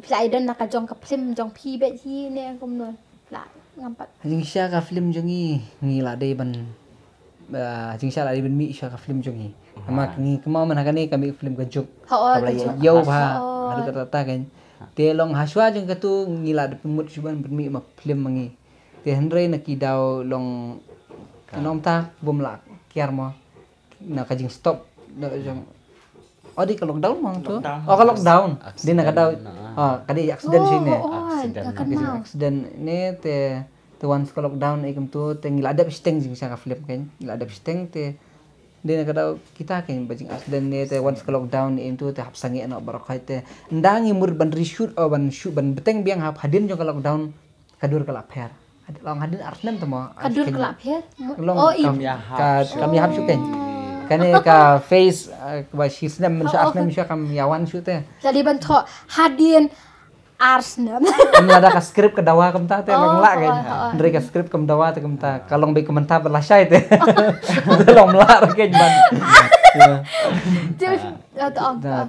Phi la ïa don na ka jong ka film jong phi bad hi ne kumno. La ngam pat. Jingshisha ka film jong ngi, ngi la dei ban, ah, jingshisha la dei ban mih sha ka film jong ngi. Namar ngi kumba man ha kane ka mih film ka juk. Hooid, ka la ïa ïew bha. Hooid. Haduh katta katta kan. Te long hashwa jong katu ngi la dep mut shuh ban pynmih ma film ma ngi. Te hynrei na ki daw long, nong ta bym lah kiar mo. Na ka jingstop, na ka jing, oh, dei ka lockdown mo tu. Lockdown. Oh, ka lockdown. Dei na ka daw. Accident, ah. Ah, ka dei accident shisha ne. Oh, oh, accident. Ka jing accident ne te, te once ka lockdown e kumtu te ngi la dep shiteng jingshisha ka film kan. Ngi la dep shiteng te dei na ka daw kita kan ba jing accident ne te once ka lockdown e kumtu te hap sangeh noh baroh khoit te. Nda ngi mut ban reshoot, oh, ban shoot, ban bteng biang hap hadien jong ka lockdown. Ka dur ka la pher. Long hadien ar snem te mo. Ka dur ka la pher? Long, oh, kam, ka, kam ïa hap shuh kan. Kane ka phase, uh, ba shi snem, shu ar snem shu kam ïa wan shuh te. Jadi ban thoh hadien ar snem. Kam lada ka script ka dawa kumta te long lah kan. Hynrei ka script kam dawa te kumta. Ka long beit ka mynta ba lashai te. Te long lah kan ban. Te,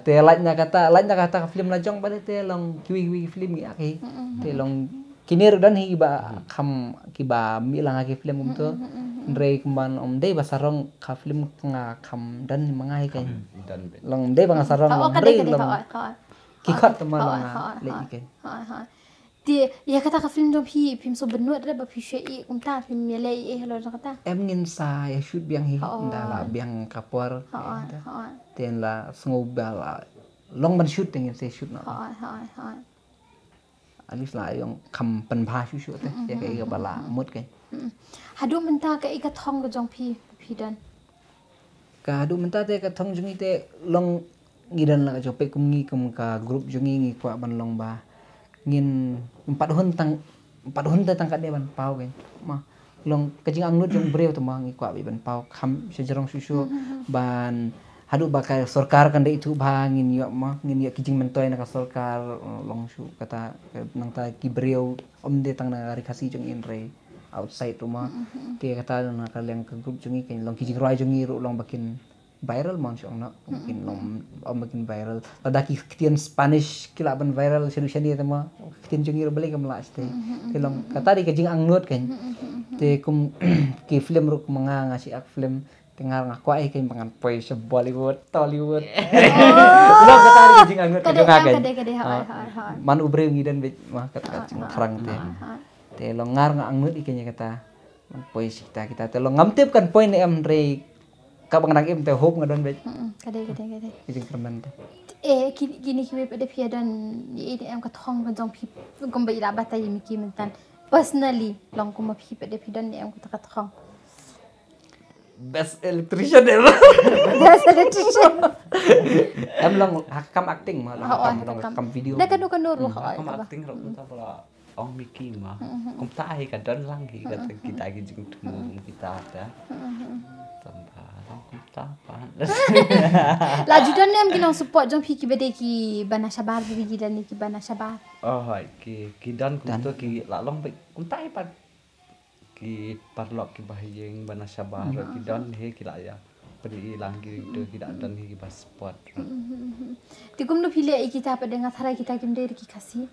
te lait na kata, lait na kata ka film la jong ba te long kiwi kiwi film ngi ak hi. Te long Kine ruh don hi kiba kham, kiba mih lang ha ki film kumto. Hynrei kumban ym dei ba sarong ka film nga kham don ma nga hi kan. Long ym dei ba nga sarong, long hynrei long ki khot te ma long nga leh i kan. Te ïa kata ka film jong phi, phim sngewbha nud re ba phi shu ïa i kumta, phim ïa leh i halor kata. Em, ngin sa ïa shoot biang hi, nda la biang ka por. Te la sngew ba la long ban shoot te ngin sa shoot noh. At least la ïong kham pynbha shuh shuh te ïa kaei kaba la mut kein. Haduh mynta kaei ka thong ka jong phi, phi don? Ka haduh mynta te ka thong jong ngi te long ngi don la ka jong phi kum ngi kum ka group jong ngi ngi kwah ban long ba ngin ym pat hun tang, ym pat hun te tang katne ban paw kein. Ma long ka jingangnud jong u briew te ma ngi kwah beit ban paw kham sha jrong shuh shuh ban haduh ba ka sorkar kan dei ithuh bha ngin ïoh ma ngin ïoh ki jingmyntoi na ka sorkar, eh, long shuh kata, eh, nangta ki briew ym dei tang na ri Khasi jong ngi hynrei outside ruh ma. Te kata na ka liang ka group jong ngi kan long ki jingrwai jong ngi ruh long ba kin viral ma shu ong noh. Kin long ym ba kin viral. Lada ki ktien Spanish ki lah ban viral shaduh shane te ma ktien jong ngi ruh balei kam lah shatei. Te long kata dei ka jingangnud kan. Te kum ki film ruh kum nga nga shu ak film. Te nga nga kwah hi kein ba ngan poi sha Bollywood, Tollywood. Long kata dei ka jingangnud ka jong nga kein. Man u briew ngi don beit ma kata ka jingthrang te. Te long nga nga angnud hi kein ïa kata. Ngan poi sha kita kita te long ngam tip kan poi ne em hynrei kaba nga dang im te hope nga don beit. Ka dei, ka dei, ka dei. Ka jingkyrmen te. Eh, kine kiwei pat de phi ïa don ïa ne em ka thong ka jong phi kumba i la batai ïa mi ki mynta. Personally long kumba phi pat de phi don ne em kata ka thong. Best electrician ever. Best electrician. Em long ha kam acting ma long ha kam, long ha kam video. Da kano kano ruh ha kam acting ruh kumta ba la ong Mickey ma. Kumta hi ka don lang hi kata kita ki jingthmu kita ta. Tang ba long kumta ba. La ju don ne em ki nong support jong phi kiba dei kiba na shabar, ba ki don ne kiba na shabar? Oh hoi, ki, ki don kumta ki la long ba kumta hi pat. Ki paralok kiba ha ïing ba na shabar ki don hi ki la ïa pyni lang ki tu ki la don hi kiba support. Te kumno phi leh ïa kita pat de nga tharai kita kim dei ki Khasi.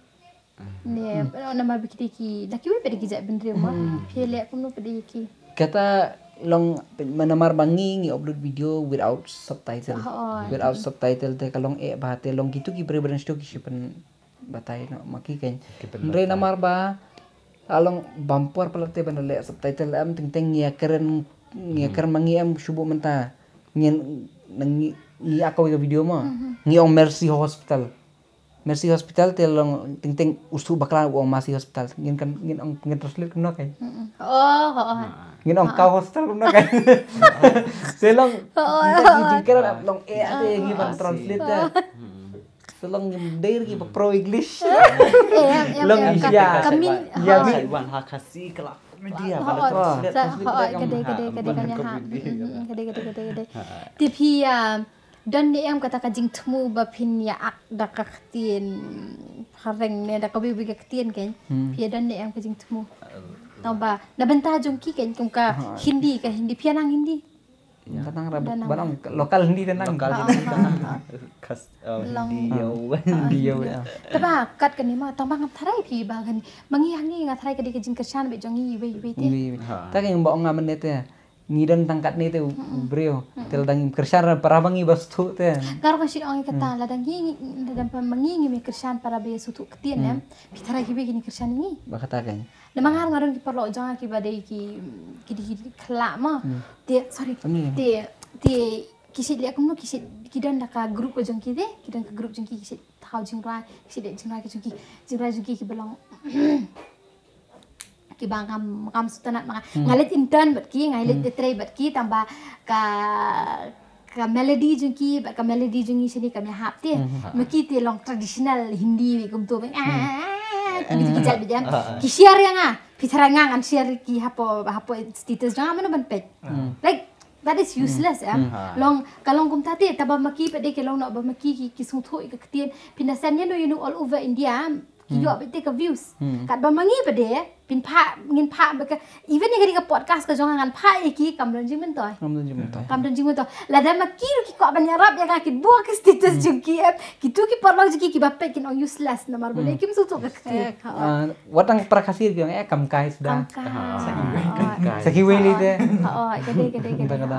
Ne namar ba ki dei ki la kiwei pat de ki jaitbynriew ma. Phi leh kumno pat de ïa ki? Kata long namar ba ngi ngi upload video without subtitle. Without subtitle te ka long eh ba te long kitu ki briew ba dang shu ki shu pyn batai noh ma ki kein. Hynrei namar ba la long bam por palat te ban leh subtitle em teng teng ngi ïa kren, ngi ïa kren ma ngi em shu buh mynta. Ngin ngi ïa kawei ka video ma ngi ong Mercy Hospital. Mercy Hospital te long teng teng u shu bakla u ong Mercy Hospital. Ngin kan ngin ong ngin translate kumno kein. Oh, oh, oh. Ngin ong cow hospital kumno kein. Te long ngi kren long eh ate ngi ban translate te. Te long ngim dei ki ba pro English. Long English ya. Kamin ya mi wan ha Khasi ka la media ba la translate. Ka dei ka dei ka dei ka dei. Te phi don ne em kata ka jingthmu ba phin ïa ak da ka ktien phareng ne da kawei kawei ka ktien kein. Phi don ne em ka jingthmu? Tang ba na bynta jong ki kan kum ka Hindi, ka Hindi phi ïa nang Hindi. Tang rap, ba nang local Hindi tang nang. Local Hindi tang nang. Khas, uh, Hindi ïew. Hindi ïew, ïa. Te ba kat kane ma tang ba ngam tharai phi ba kan. Ma ngi hangne nga tharai ka dei ka jingkyrshan bad jong ngi iwei iwei te. Te ka ïa ba ong nga mynne te. Ngi don tang katne te u briew. Te lada ngim kyrshan para ba ngi ba sngewthuh te. Nga ruh nga shu ong ïa kata lada ngi, lada ba ma ngi ngim kyrshan para ba ïa sngewthuh ktien em. Phi tharai kiwei kin kyrshan ïa ngi. Ba kata kan. Namar nga ruh nga don ki paralok jong nga kiba dei ki, ki dei ki khlah ma. Te, sorry. Te, te ki shait leh kumno ki shait, ki don da ka group ka jong ki te, ki don ka group jong ki, ki shait thaw jingrwai, ki shait leh jingrwai ka jong ki, jingrwai jong ki kiba long kiba ngam, ngam sngewtynnat ma nga. Nga leit intern bad ki, nga leit trei bad ki, tang ba ka, ka melody jong ki bad ka melody jong ngi shane kam ïahap te. Ma ki te long traditional Hindi kumto ba, ah, ki, ki jait ba jam. Ki share ïa nga, phi tharai nga ngan share ki hapoh, hapoh status jong nga, mano ban peit. Like, that is useless, eh. Long, ka long kumta te, tang ba ma ki pat de ki long noh ba ma ki, ki, ki sngewthuh ïa ka ktien. Phi na send ïa no, ïa no all over India. Ki ïoh beit te ka views. Katba ma ngi pat de, phin phah, ngin phah ba ka, even ïa ka dei ka podcast ka jong nga ngan phah ïa ki kam don jingmyntoi. Kam don jingmyntoi. Kam don jingmyntoi. Lada ma ki ruh ki kwah ban ïarap ïa nga, ki buh ki status jong ki em. Kitu ki paralok jong ki kiba peit kin ong useless namar ba lei kim sngewthuh ka ktien. Wat tang para Khasi ki ong eh kam kai sda. Kam kai. Sa kiwei lei te. Oh, ka dei, ka dei, ka dei.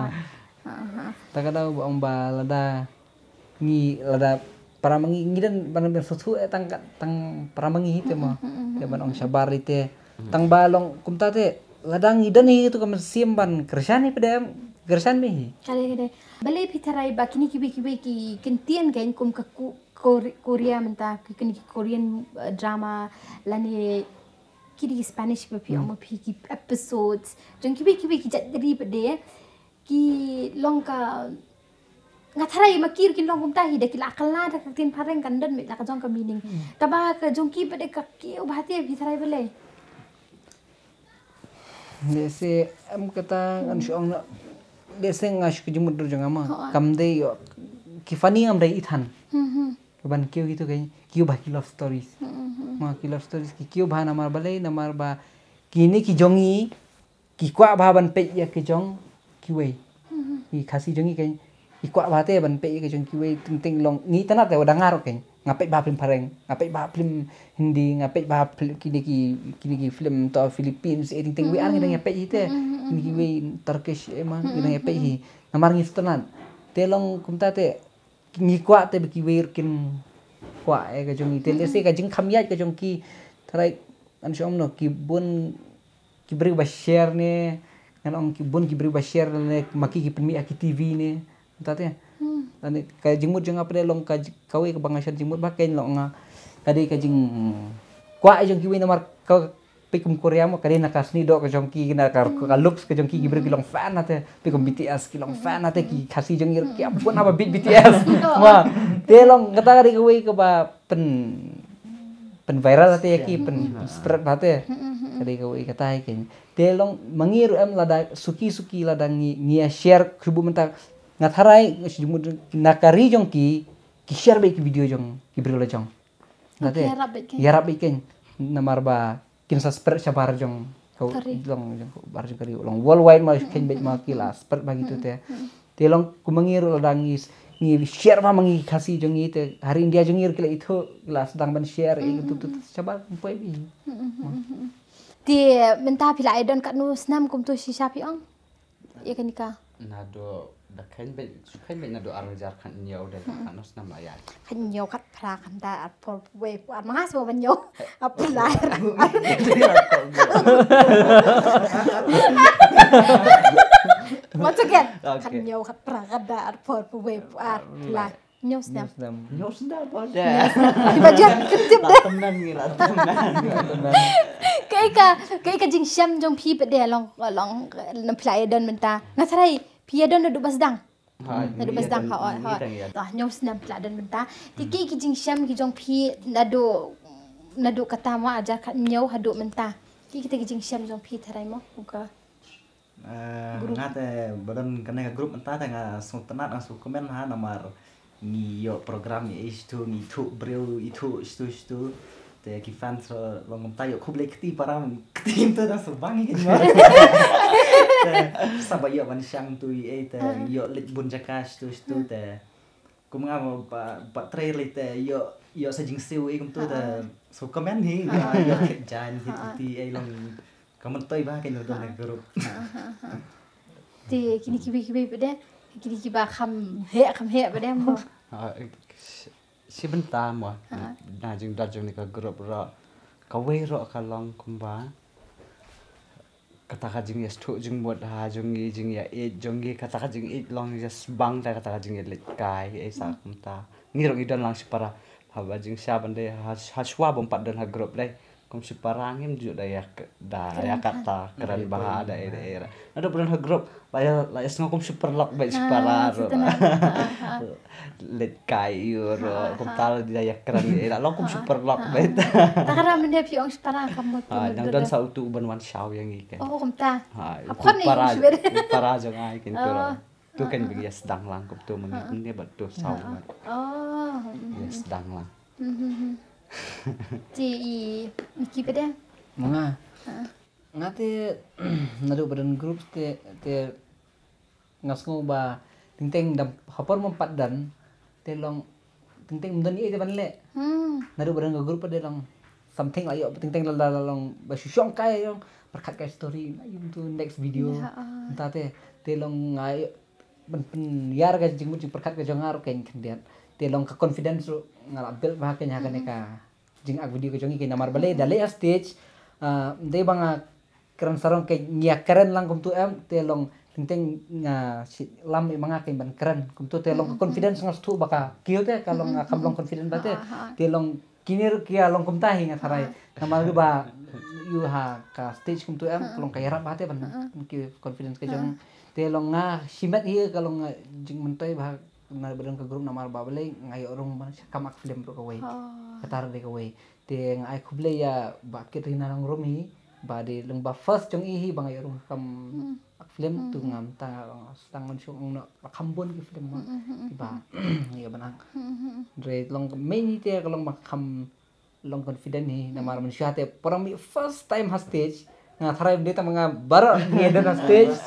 Tang ka dei ba ong ba lada ngi lada para ma ngi, ngi don ban, ban sngewthuh eh tang, tang para ma ngi hi te mo. Te ban ong shabar hi te. Tang ba long kumta te lada ngi don hi tu ka mynsiem ban kyrshan hi pat de, kyrshan beit hi. Ka dei, ka dei. Balei phi tharai ba kine kiwei kiwei ki kyntien kan kum ka Ku-, Kor-, Korea mynta, ki, kine ki Korean, eh, drama lane ki dei ki Spanish ba phi ong ma phi ki episodes. Jong kiwei kiwei ki jait ri pat de. Ki long ka, nga tharai ma ki ruh kin long kumta hi, da ki la kylla da ka ktien phareng kan don beit la ka jong ka meaning. Tang ba ka jong ki pat de ka kiew bha te phi tharai balei. Lehse em kata ngan shu ong na. Lehse nga shu ka jingmut dur jong nga ma. Kam dei ïoh ki funny ngam dei i than. Ka ban kiew kitu ka kiew bha ki love stories. Ma ki love stories ki kiew bha namar balei namar ba kine ki jong ngi ki kwah bha ban peit ïa ki jong kiwei. Ki Khasi jong ngi kan ki kwah bha te ban peit ïa ki jong kiwei, teng teng long ngi tang te wat da nga ruh kan nga peit bha film phareng, nga peit bha film Hindi, nga peit bha film kine ki, kine ki film to Philippines, eh, teng teng wei ar ngi dang ïa peit hi te. Kine kiwei Turkish, eh, ma ngi dang ïa peit hi. Namar ngi sngewtynnat. Te long kumta te ngi kwah te ba kiwei ruh kin kwah eh ka jong ngi. Te lehse ka jingkham ïaid ka jong ki tharai ngan shu ong no ki bun ki briew ba share ne, ngan ong ki bun ki briew ba share ne ma ki ki pynmih ha ki T V ne. Kumta te. Lane ka jingmut jong nga pat de long ka ji-, kawei kaba nga shon jingmut ba kan long nga ka dei ka jingkwah jong kiwei namar ka peit kum Korea mo ka dei na ka snieh doh ka jong ki, na ka, ka looks ka jong ki, ki briew ki long fan na te, peit kum B T S ki long fan na te, ki Khasi jong ngi ki ap bun haba beat B T S. Ma te long kata ka dei kawei kaba pyn, pyn viral na te ïa ki, pyn, pyn spread na te. Ka dei kawei kata hi kan. Te long ma ngi ruh em lada suki suki lada ngi, ngi ïa share khubu mynta nga tharai ngi shu jingmut na ka ri jong ki, ki share beit ki video jong ki briew la jong. Nga te ïarap beit kan. Ïarap beit kan. Namar ba kin sa spread shabar jong ka ri. Long jong ka bar jong ka ri long worldwide ma kheiñ beit ma ki la spread ba kitu te. Te long kum ma ngi ruh lada ngi, ngi share ma, ma ngi Khasi jong ngi te ha ri India jong ngi ruh ki la ithuh, ki la sdang ban share ïa kitu tu shabar poi beit. Te mynta phi la ïa don katno snem kumto shisha phi ong? Ïa kane ka. Naduh da kheiñ beit, shu kheiñ beit naduh ar hajar khathynñiew da khatno snem la ïaid. Khathynñiew, khatphra, khatar, arphew, wei, ar, ma nga shu ban ñiew. Arphew lai. Once again. Khathynñiew, khatphra, khatar, arphew, wei, arphew lai. Hynñiew snem. Hynñiew snem. Hynñiew snem ba de. Kiba jot kyntip de. Tymmen ngi la tymmen. Kaei ka, kaei ka jingshem jong phi pat de long, long, na phi la ïa don mynta. Nga tharai phi ïa don naduh ba sdang. Naduh ba sdang ha, ha. Hynñiew snem phi la don mynta. Te kaei ka jingshem ki jong phi naduh, naduh kata ma ar hajar khathynñiew haduh mynta. Kaei kita ki jingshem jong phi tharai mo. Ka Eh, nga te ba don kane ka group mynta te nga sngewtynnat, nga sngewkmen ha namar ngi ïoh program ïa i shitu, ngi ithuh briew, ithuh shitu shitu. Te ki fans ruh long kumta, ïoh khublei kti para, kti mynta da sa bang ïa ki ma. Te sa ba ïoh ban shang tu ïa, te ïoh leit bun jaka shtu shtu te. Kum nga ba, ba trei lei te ïoh, ïoh sa jingsiew ei kumtu te. So comment hi, ïoh khet jan hi ti ei long. Ka myntoi ba ka ïoh don group. Te kine kiwei kiwei pat de, kine kiba kham heh kham heh pat de mo. Shi bynta mo, na jingdon jong kane ka group ruh, kawei ruh ka long kumba kata ka jingïasnoh jingmut ha jong ngi, jingïaieit jong ngi, kata ka jingïeit long ïasbang da kata ka jingïaleit kai, eh, sa kumta. Ngi ruh ngi don lang shipara, haba jingshah ban dei ha, ha shuwa bym pat don ha group dei. Kum shipara ngim ju da ïa, da ïa kata kren bha da ïa, da ïa. Naduh ba don ha group la ïa, la ïa sngew kum shu paralok bad shipara ruh. Leit kai ïa ruh kumta la da ïa kren ïa, la long kum shu paralok bad. Ta ka ram ne phi ong shipara kam mut. Nang don sa utu ban wan shaw ïa ngi kan. Oh kumta. Ha, para jong ai kan tu. Tu kan ba ïa sdang lang kumtu, mynta bad tu shaw. Oh. Ïa sdang lang. Te i Miki pat de? Mo nga. Nga te naduh ba don group te, te nga sngew ba teng teng da ha por mym pat don te long teng teng ym don ei te ban leh. Naduh ba don ka group te long something la ïoh teng teng la, la long ba shu shong kai, long pyrkhat kai story na ïoh tu next video. Mynta te, te long nga ïoh ban pynïar ka jingmut jingpyrkhat ka jong nga ruh kan khyndiat. Te long ka confidence ruh nga la build bha kan ha kane ka jingak video ka jong ngi kan, namar balei da leh ha stage, ah, dei ba nga kren sarong kan, ngi ïa kren lang kumtu em, te long teng teng nga shi lam i ma nga kan ban kren kumtu, te long ka confidence nga sngewthuh ba ka kiew te ka long, ah, kam long confident ba te. Te long kine ruh ki ïa long kumta hi nga tharai. Namar ba ïoh ha ka stage kumtu em, ka long ka ïarap ba te ban ki confidence ka jong. Te long nga shimet hi ka long, ah, jingmyntoi ba na ba don ka group namar ba balei nga ïoh rung ban sha kam ak film ruh kawei. Kata ruh dei kawei. Te nga ai khublei ïa Bah Katrina Nongrum hi ba dei lyngba first jong i hi ba nga ïoh rung kam ak film tu ngam ta nga sdang ngan shong ong no ba kham bun ki film ma kiba nga ïoh ban ang. Dei long main hi te ka long ba kham long confident hi namar mynshuwa te para mi first time ha stage. Nga tharai ym dei tang ma nga baroh ngi don ha stage.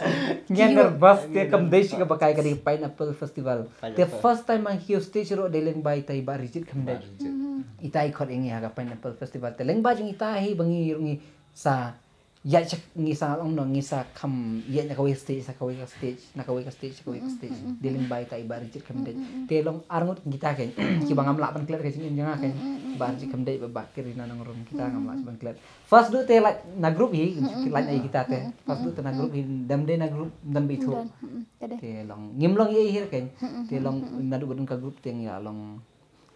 Ngi nervous te kam dei shi kaba kai ka dei Pineapple Festival. Te first time ma ngi kiew stage ruh dei lyngba ita i Bah Rijit Khymdeit. Ita i khot ïa ngi ha ka Pineapple Festival. Te lyngba jong ita hi ba ngi ruh ngi sa ïa check ngi sa long no ngi sa kham ïa na kawei ka stage sa kawei ka stage, na kawei ka stage sa kawei ka stage. Dei lyngba ita i Bah Rijit Khymdeit. Te long arngut kita kan kiba ngam lah ban klet ka jingim jong nga kan. Bah Rijit Khymdeit bad Bah Katrina Nongrum kita ngam lah ban klet. First duh te lait na group hi, lait na kita te. First duh te na group hi, dam dei na group dam ba ithuh. Te long ngim long ei hi kan. Te long naduh ba don ka group te ngi la long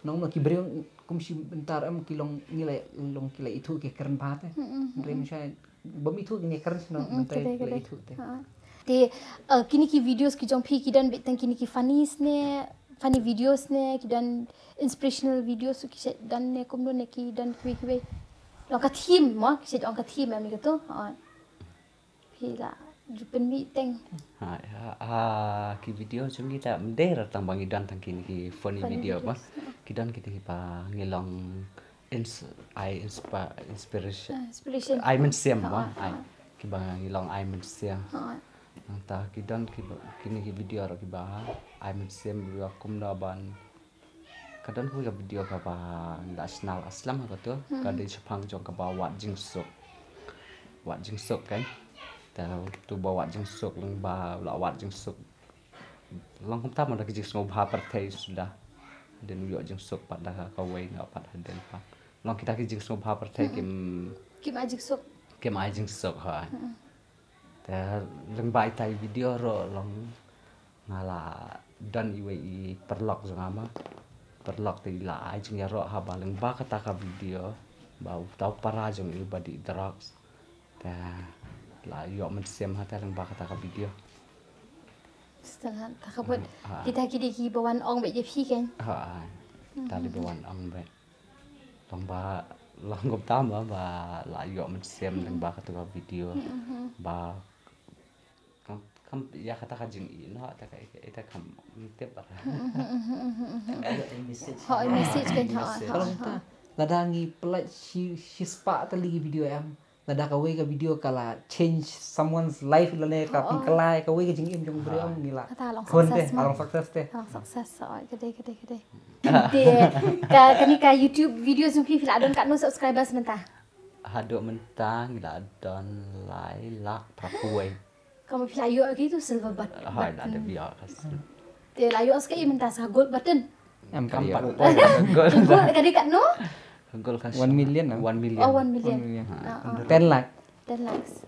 nong no ki briew kum shi bynta em ki long ngi la long ki la ithuh ki kren bha te. Briew sha bym ithuh ngi kren sha nong bynta ki la ithuh te. Te, eh, kine ki videos ki jong phi ki don beit tang kine ki funny ne, funny videos ne, ki don inspirational videos ki shet don ne kumno ne ki don kiwei kiwei. Long ka theme mo, ki shet long ka theme em ni ka tu. Phi la ju pynmih teng. Ha, ha, ha, ki video jong ngi ta mdei ra tang ba ngi don tang kine ki funny video ba. Ki don kine ki ba ngi long ins-, ai inspa-, inspiration. Ah, inspiration. Ai mynsiem ba. Ai kiba ngi long ai mynsiem. Nangta ki don kiba, kine ki video ruh kiba ai mynsiem ba kumno ban Ka don kawei ka video kaba ngi la shna la slem ha katu, ka dei shaphang jong kaba wad jingsuk. Wad jingsuk kan. Te tu ba wad jingsuk lyngba la wad jingsuk. Long kumta ma da ki jingsngewbha pyrthei suda. Hadien u ïoh jingsuk pat da ka kawei nga pat hadien pat. Long kita ki jingsngewbha pyrthei kim, kim ai jingsuk. Kim ai jingsuk ha. Te lyngba ita i video ruh long nga la don iwei i paralok jong nga ma. Paralok te i la ai jingïaroh haba lyngba kata ka video ba uta u para jong i uba dih drugs. Te la ïoh mynsiem ha te lyngba kata ka video. Setelah ta ka bud. Kita ki dei kiba wan ong beit ïa phi kan. Ha. Ta dei ba wan ong beit. Long ba, long kumta ma ba la ïoh mynsiem lyngba katu ka video. Ba kam, kam ïa kata ka jingïehnoh ta ka, ita kam tip ba. Ho, i message kan, ho, ho. Lada ngi pynlait shi, shi spah tylli ki video em. Lada kawei ka video ka la change someone's life lane ka pynkylla kawei ka jingim jong u briew em, ngi la. Kata long khun te, success ma. Long success te. Long success. Oh, ka dei, ka dei, ka dei. Te ka, kane ka YouTube videos jong phi, phi la don katno subscribers mynta? Haduh mynta ngi la don lai lak phra phew. Ka ma phi la ïoh ki tu silver button. Hai, la da bia ka. Te la ïoh ska i mynta sa gold button. Em ka ïoh. Gold ka dei katno? Gold ka one million. One million. Oh, one million. Ten lakh. Ten lakhs.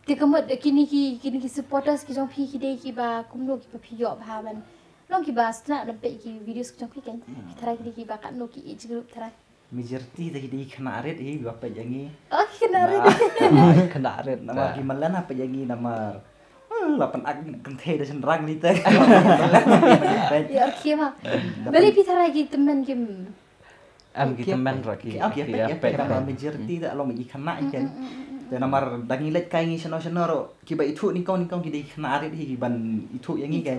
Te ka mut kine ki, kine ki supporters ki jong phi ki dei kiba kumno kiba phi ïoh bha ban long kiba sngewtynnat ban peit ki videos ki jong phi kan. Tharai ki dei kiba katno ki age group tharai? Majority te ki dei ki khynnah rit hi ba peit ïa ngi. Oh, ki khynnah rit. Khynnah rit namar ki mlien ha peit ïa ngi namar la pynakynthei da shynrang ni te. Ïa ki ma. Balei phi tharai ki tymmen kim? Em ki tymmen ruh ki. Ki peit namar majority te long ki khynnah kan. Te namar da ngi leit kai ngi shano shano ruh kiba ithuh nyngkong nyngkong ki dei ki khynnah rit hi kiban ithuh ïa ngi kan.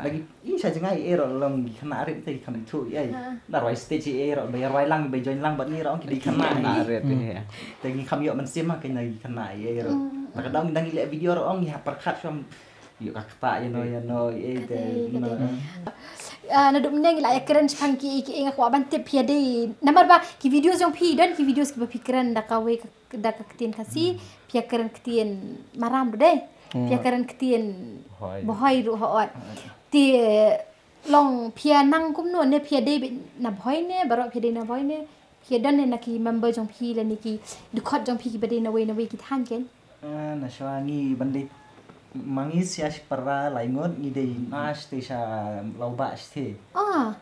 Lagi i sha jngai eh ruh long ki khynnah rit te ki kham ithuh ïa. Na rwai stage eh ruh ba ïa rwai lang ba join lang bad ngi ruh ki dei ki khynnah rit. Te ngi kham ïoh mynsiem ha ki na ki khynnah eh ruh. Na ka daw ngi dang ngi leh video ruh ong ngi hap pyrkhat shwa ïoh ka kata ïa no ïa no eh te. Naduh mynne ngi la ïa kren shaphang ki ki nga kwah ban tip ïa dei namar ba ki videos jong phi don ki videos kiba phi kren da kawei ka da ka ktien Khasi, phi ïa kren ktien Maram ruh dei. Phi ïa kren ktien Bhoi ruh hooid. Te long phi ïa nang kumno ne phi ïa dei na Bhoi ne baroh phi ïa dei na Bhoi ne phi ïa don ne na ki member jong phi lane ki dkhot jong phi kiba dei na wei na wei ki thaiñ ken. Na shuwa ngi ban dei ma ngi sia shi para lai ngut ngi dei na shatei sha Lawbah shatei. Ah.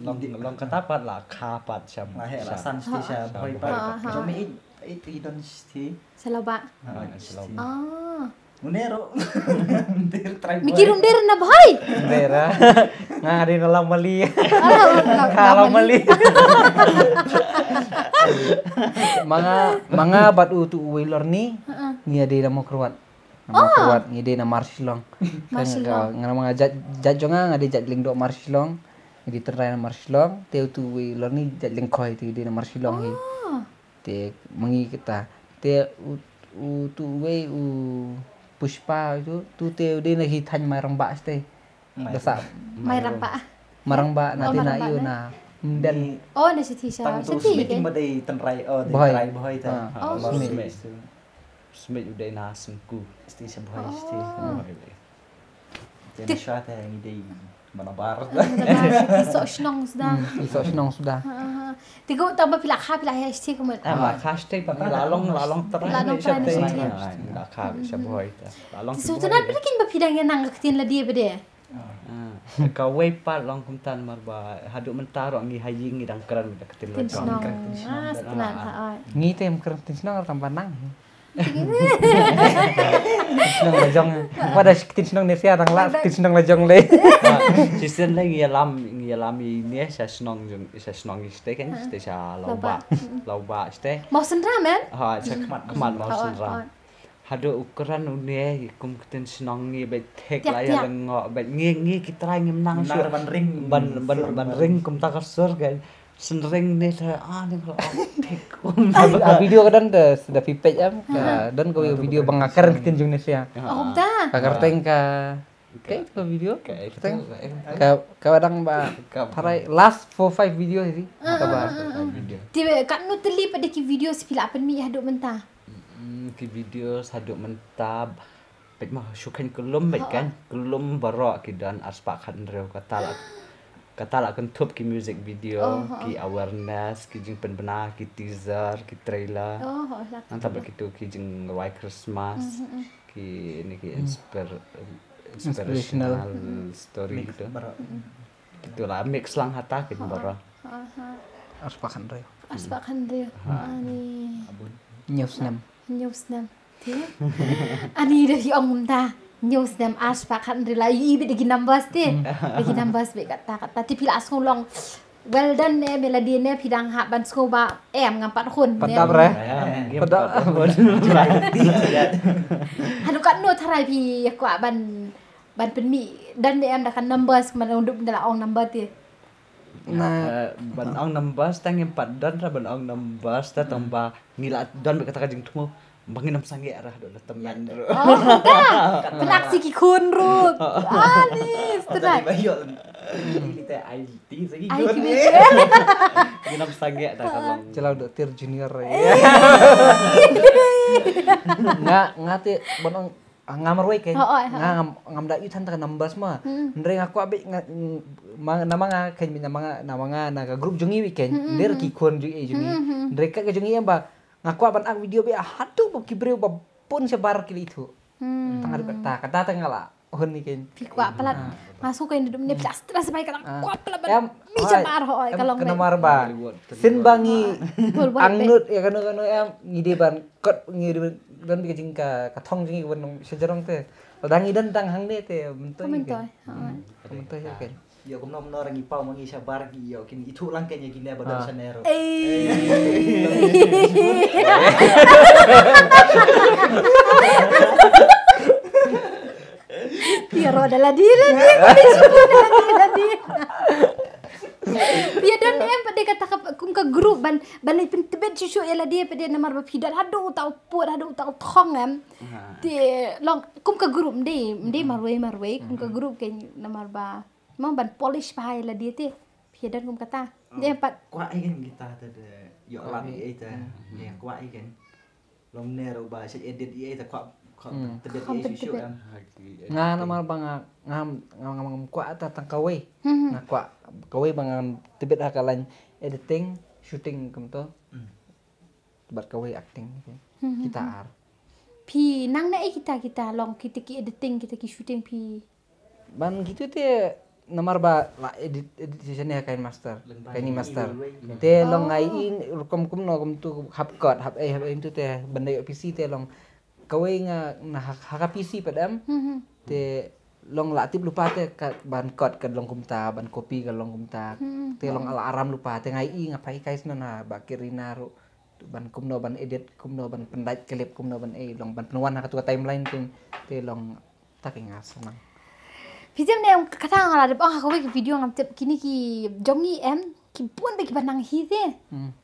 Long long kata pat la kha pat sham. La he la san sti sha Bhoi pat. Jong me it it i don sti. Shalaba. Ha sti. Ah. Une ro. Dir trai. Miki rum dir na Bhoi. Dera. Nga ri na Lamali. Ka Lamali. Manga manga bat u tu uwi lorni. Ngi ade na Mawkyrwat. Namar kuat ngi dei namar Shillong. Nga namar nga jait jong nga nga dei jait lyngdoh mar Shillong. Ngi dei tynrai namar Shillong te utu wei lor ni jait lyngkhoi te dei namar Shillong hi. Te mangi kita te utu wei u Pushpa tu tu te dei na hi thaiñ Mairang Bah te. Dasa Mairang Bah. Mairang Bah na te na yu na. Mden. Oh na sithi sha. Tang tu sithi smet ke? Ba dei tynrai oh dei tynrai bohoi ta. Oh. Smet. Smet u dei na sengku. Sithi sha bohoi sithi. Te na sha te ngi dei manabar. Sok shnong suda. Sok shnong suda. Te ko tang ba phi la kha phi la he sithi ko mut. La kha sithi ba la long la long tynrai. La long tynrai. La kha sha bohoi ta. La long. Su tynrai phi kin ba phi dang nang ka ktien la die ba de. Kawei pat long kumta namar ba haduh mynta ruh ngi ha ïing ngi dang kren da ka ktien la jong. Ngi te em kren ktien shnong tang ba nang. Shnong la jong. Wada ktien shnong ne sia dang la ktien shnong la jong le. Shisien le ngi ïalam ngi ïalam i ne sa shnong jong sa shnong i ste kan ste sa Lawbah. Lawbah ste. Mawsynram em? Ha sa khmat khmat Mawsynram. Haduh u kren une kum ktien shnong ngi bad thik la ïa lyngngoh bad ngi ngi ki trai ngim nang shuh ban ban ban ring kumta ka sur ka synring ne tha a ne ka thik. A video ka don da da phi peit em ka don ka video ba nga kren ktien jong ne sia. Ka kyrteng ka Kaei ka video? Kaei ka video? Ka ka dang ba tharai last four five video hi. Ka ba. Ti katno tylli pat de ki video phi la pynmih haduh mynta? Ki video haduh mynta peit ma shu khein kyllum bad kan kyllum baroh ki don arspah khathynriew kata la kata la kynthup ki music video ki awareness ki jingpynbna ki teaser ki trailer. Nangta bad kitu ki jingrwai Christmas. Ki ni ki inspir inspirational story gitu. Gitu lah mix lang hata kin bara. Arspah khathynriew. Arspah khathynriew. Ani. Hynñiew snem. Hynñiew snem. Ani da hi ong mynta hynñiew snem arspah khathynriew la i bit da ki numbers te. Da ki numbers bit kata kata te phi la sngew long. Well done ne Melody ne phi dang hap ban sngewbha em ngam pat hun. Pat dap re. Pat dap. Haduh katno tharai phi kwah ban ban pynmih done ne em da ka numbers man ong dup da la ong number te. Na ban ong numbers tang ngim pat don ra ban ong numbers ta tang ba ngi la don bad kata ka jingthmu ba ngin ym sangeh ra haduh la tymmen ruh. Kena si ki khun ruh. Ani, setelah. Ba yo. Ini te I T sagi. I T. Ngin ym sangeh ta ka long. Jelaw do tir junior. Nga nga te ban ong Ah, nga marwei kein. Nga ngam ngam da ïoh than ta ka numbers ma. Hynrei nga kwah beit nga namar nga kein namar nga namar nga na ka group jong ngi beit kein. Hynrei ki khun jong ngi jong ngi. Hynrei ka jong ngi em ba nga kwah ban ak video beit haduh ba ki briew ba pun shabar ki la ithuh. Tang haduh kata kata tang nga la hun ni kein. Phi kwah palat. Nga sngewkmen da dum ne plastra sa bai ka kwah palat ban. Mi shabar ho ka long. Ka namar ba. Sin ba ngi angnud ïa kano kano em ngi dei ban kot ngi dei ban don ka jing ka thong jong ngi ban nong sha jrong te. Lada ngi don tang hangne te myntoi. Myntoi. Myntoi ïa kein. Ïa kumno kumno ra ngi paw ma ngi shabar ki ïa kin ithuh lang kein ïa kine ba don shane ruh. Phi ïaroh da lade lade. Phi ïaroh da lade lade. Phi ïa don em pat de kata ka kum ka group ban ban pyntbit shuh shuh ïa lade pat de namar ba phi don haduh uta u pud haduh uta u thong em. Te long kum ka group mdei mdei marwei marwei kum ka group kein namar ba. Mo ban polish bha ïa lade te. Phi ïa don kum kata. De em pat. Kwah ïa kein kita te de ïoh lap ïa ei te. Kwah ïa kein. Long ne ruh ba sha edit ïa ei te kwah kwah tebit ïa ei shuh shuh em. Nga namar ba nga ngam ngam ngam kwah ta tang kawei. Nga kwah kawei ba ngam tebit ha ka lain editing, shooting kumto. Bad kawei acting. Kita ar. Phi nang na ei kita kita long kita ki editing kita ki shooting phi. Ban kitu te namar ba la edit edit session ha kain master kain master te long ngai in rukom kumno kumtu hap kot hap ei hap ei tu te benda ïoh P C te long kawei nga na ha ka P C pat em te long la tip lupa te ka ban kot ka long kumta ban copy ka long kumta te long ala aram lupa te ngai i nga pai kai sna na ba kirina ru ban kumno ban edit kumno ban pyndait clip kumno ban ei long ban pynwan ha katu ka timeline te te long Ta ki nga snang. Phi tip ne kata nga la dep ong ha kawei ka video ngam tip kini ki jong ngi em ki bun ba ki ba nang hi te.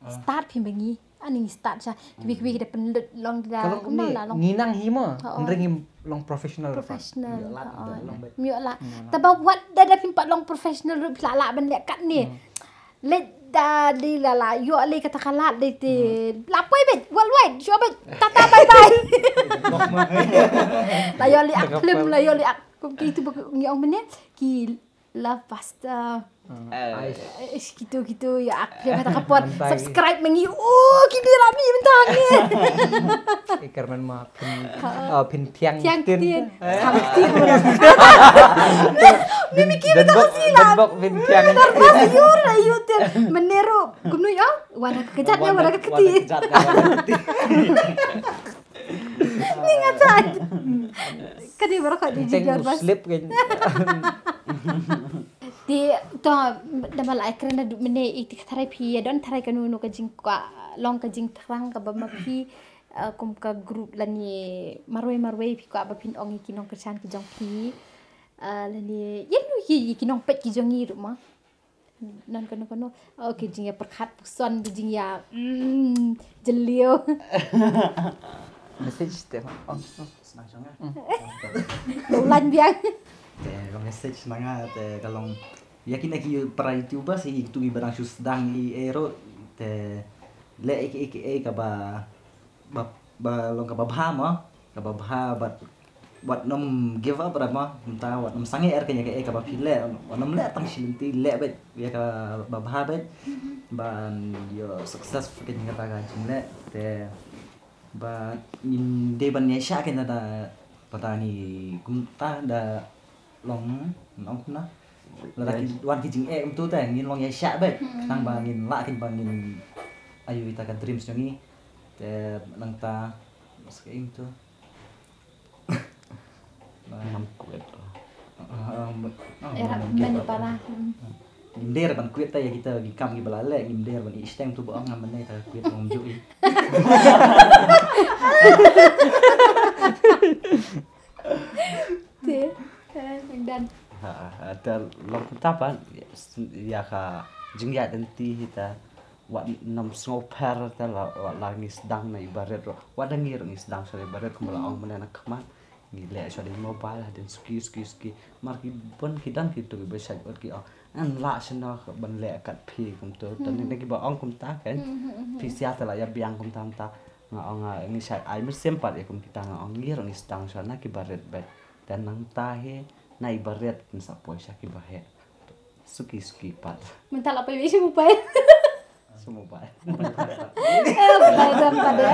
Start phi ba ngi. Ani ngi start sha ki bi ki bi ki da pynlut long da. Ka long kumne ngi nang hi mo. Hynrei ngim long professional. Professional. Myo la. Ta ba wat da da phi pat long professional ruh phi la la ban leh kat ne. Leh da dei la la ïoh leh kata ka lad dei te la poi beit worldwide shuwa beit tata bye bye. La ïoh leh ak film la ïoh leh ak kum ki tu ngi ong mene ki love pasta. Ish kitu kitu ïa ak film kata ka pon subscribe ma ngi oh ki dei la mi bentang ni. Iker man ma phin phin thiang thiang tin. Mimi ki bentang sila. Bok phin thiang. Dar bas yur la yur tin. Menero. Kumno ïa? Wan ha ka kjat ne wan ha ka kti. Ni nga chat. Ka dei baroh ka dei jigar bas. Slip kan. Te to da ma la ai kren da duk mene i tik tharai phi ïa don tharai kano kano ka jingkwah long ka jingthrang kaba ma phi kum ka group lane marwei marwei phi kwah ba phin ong ïa ki nongkyrshan ki jong phi lane ïa no ïa ki nongpeit ki jong ngi ruh ma. Non kano kano. Oh ki jingïa pyrkhat puson ki jingïa mm, jylliew. Message te ma. Oh. Snang shong ah. Lo lan biang. Te ka message na nga te ka long ïa kine ki para YouTubers i tu i barang shu sdang i ero te le ek ek ek ka ba ba ba long ka ba bha ma ka ba bha but wat nom give up ra ma mynta wat nom sangeh er kane ka e ka ba phi leh wat nom leh tang shi lynti leh bet ïa ka ba bha bet ban ïoh success kane ka ta ka jing leh te ba ngin dei ban ïa sha kane ta ba ta ngi kumta da long nong kumna. Lada ki wan ki jingeh kumtu te ngin long ïa shah beit. Tang ba ngin lah kin ba ngin ayu ita ka dreams jong ngi. Te nang ta mas ka ing tu. Ngam kwet. Era mani para. Ngim der ban kwet ta ïa kita ki kam ki bala le ngim der ban i steng tu ba ngam mane ta kwet long ju i. Te, eh, dan. Ha, ha, ta long ta pa ya, ya ka Jingïaid lynti hi ta, wat nym sngewpher ta la, wat la ngi sdang na i barit ruh, wat da ngi ruh ngi sdang sha i barit kumba la ong mynne na khmat. Ngi leh sha i mobile hadien suki suki suki. Mar ki bun ki don kitu kiba shait wat ki ong, ngan lah shano ban leh kat phi kumtu. Tang na kiba ong kumta kan. Phi sia ta la ïa biang kumta kumta. Nga ong, ah, ngi shait ai mynsiem pat ïa kum kita, nga ong ngi ruh ngi sdang sha na ki barit bad. Te nangta hi na i barit kin sa poi sha kiba heh. Suki suki pat. Mynta la poi sha mobile. Sha mobile. Eh, mobile dang pada.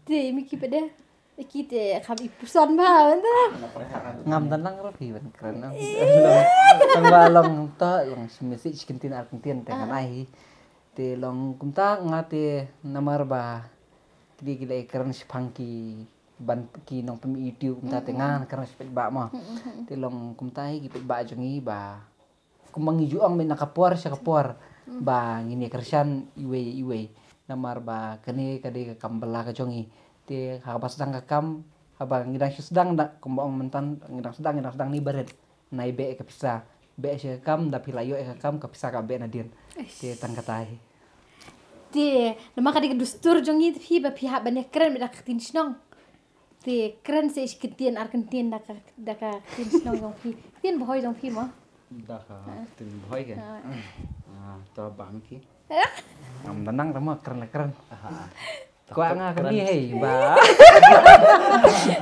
Te mi ki pada. Ki te kham i puson ba mynta. Ngam dang lang ruh phi ban kren. Tang ba long to long shi message kyntien ar kyntien te ngan ai hi. Te long kumta nga te namar ba ki dei ki leh kren shaphang ki ban ki nongpynmih YouTube kumta te nga kren sha paidbah mo. Te long kumta hi ki paidbah jong ngi ba kumba ngi ju ong mynta na ka por sha ka por ba ngin ïa kyrshan iwei iwei. Namar ba kane ka dei ka kam ba la ka jong ngi. Te haba sdang ka kam, haba ngi dang shu sdang da kumba ong mynta ngi dang sdang, ngi dang sdang ni barit. Nai beh ka pisa, beh sha ka kam, da phi la ïoh ïa ka kam, ka pisa ka beh nadien. Te tang kata hi. Te namar ka dei ka dustur jong ngi te phi ba phi hap ban ïa kren bad da ka ktien shnong. Te kren sa shi kyntien ar kyntien da ka, da ka ktien shnong jong phi. Ktien Bhoi jong phi mo. Da ka ktien Bhoi ke. Ah, to bang ki. Ngam danang rama kren la kren. Kwah nga kren hei ba.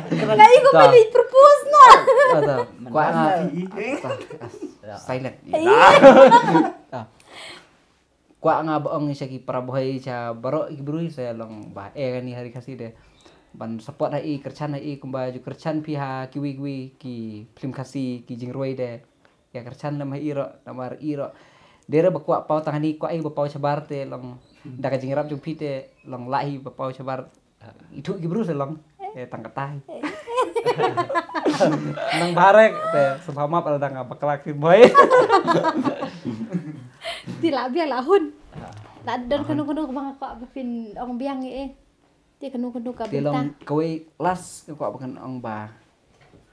Ngai ko peli propose na. Kwah nga. Silent. Kwah nga ba ong sha ki para Bhoi sha baroh ki briew sa long ba eh kani ha ri Khasi de ban support ha i, kyrchan ha i kumba ju kyrchan phi ha kiwei kiwei ki film Khasi ki jingrwai de. Ïa kyrchan lem ha i ruh namar i ruh de re ba kwah paw tang hani kwah i ba paw shabar te long da ka jingrap jong phi te long lah hi ba paw shabar. Ithuh ki briew sa long. Eh, tang kata hi. Nang barek te sngewbha map la dang bakla ki Bhoi. Ti la biang la hun. La don kano kano ba nga kwah ba phin ong biang eh. Te kano kano ka bynta. Te long kawei last ka kwah ba kan ong ba.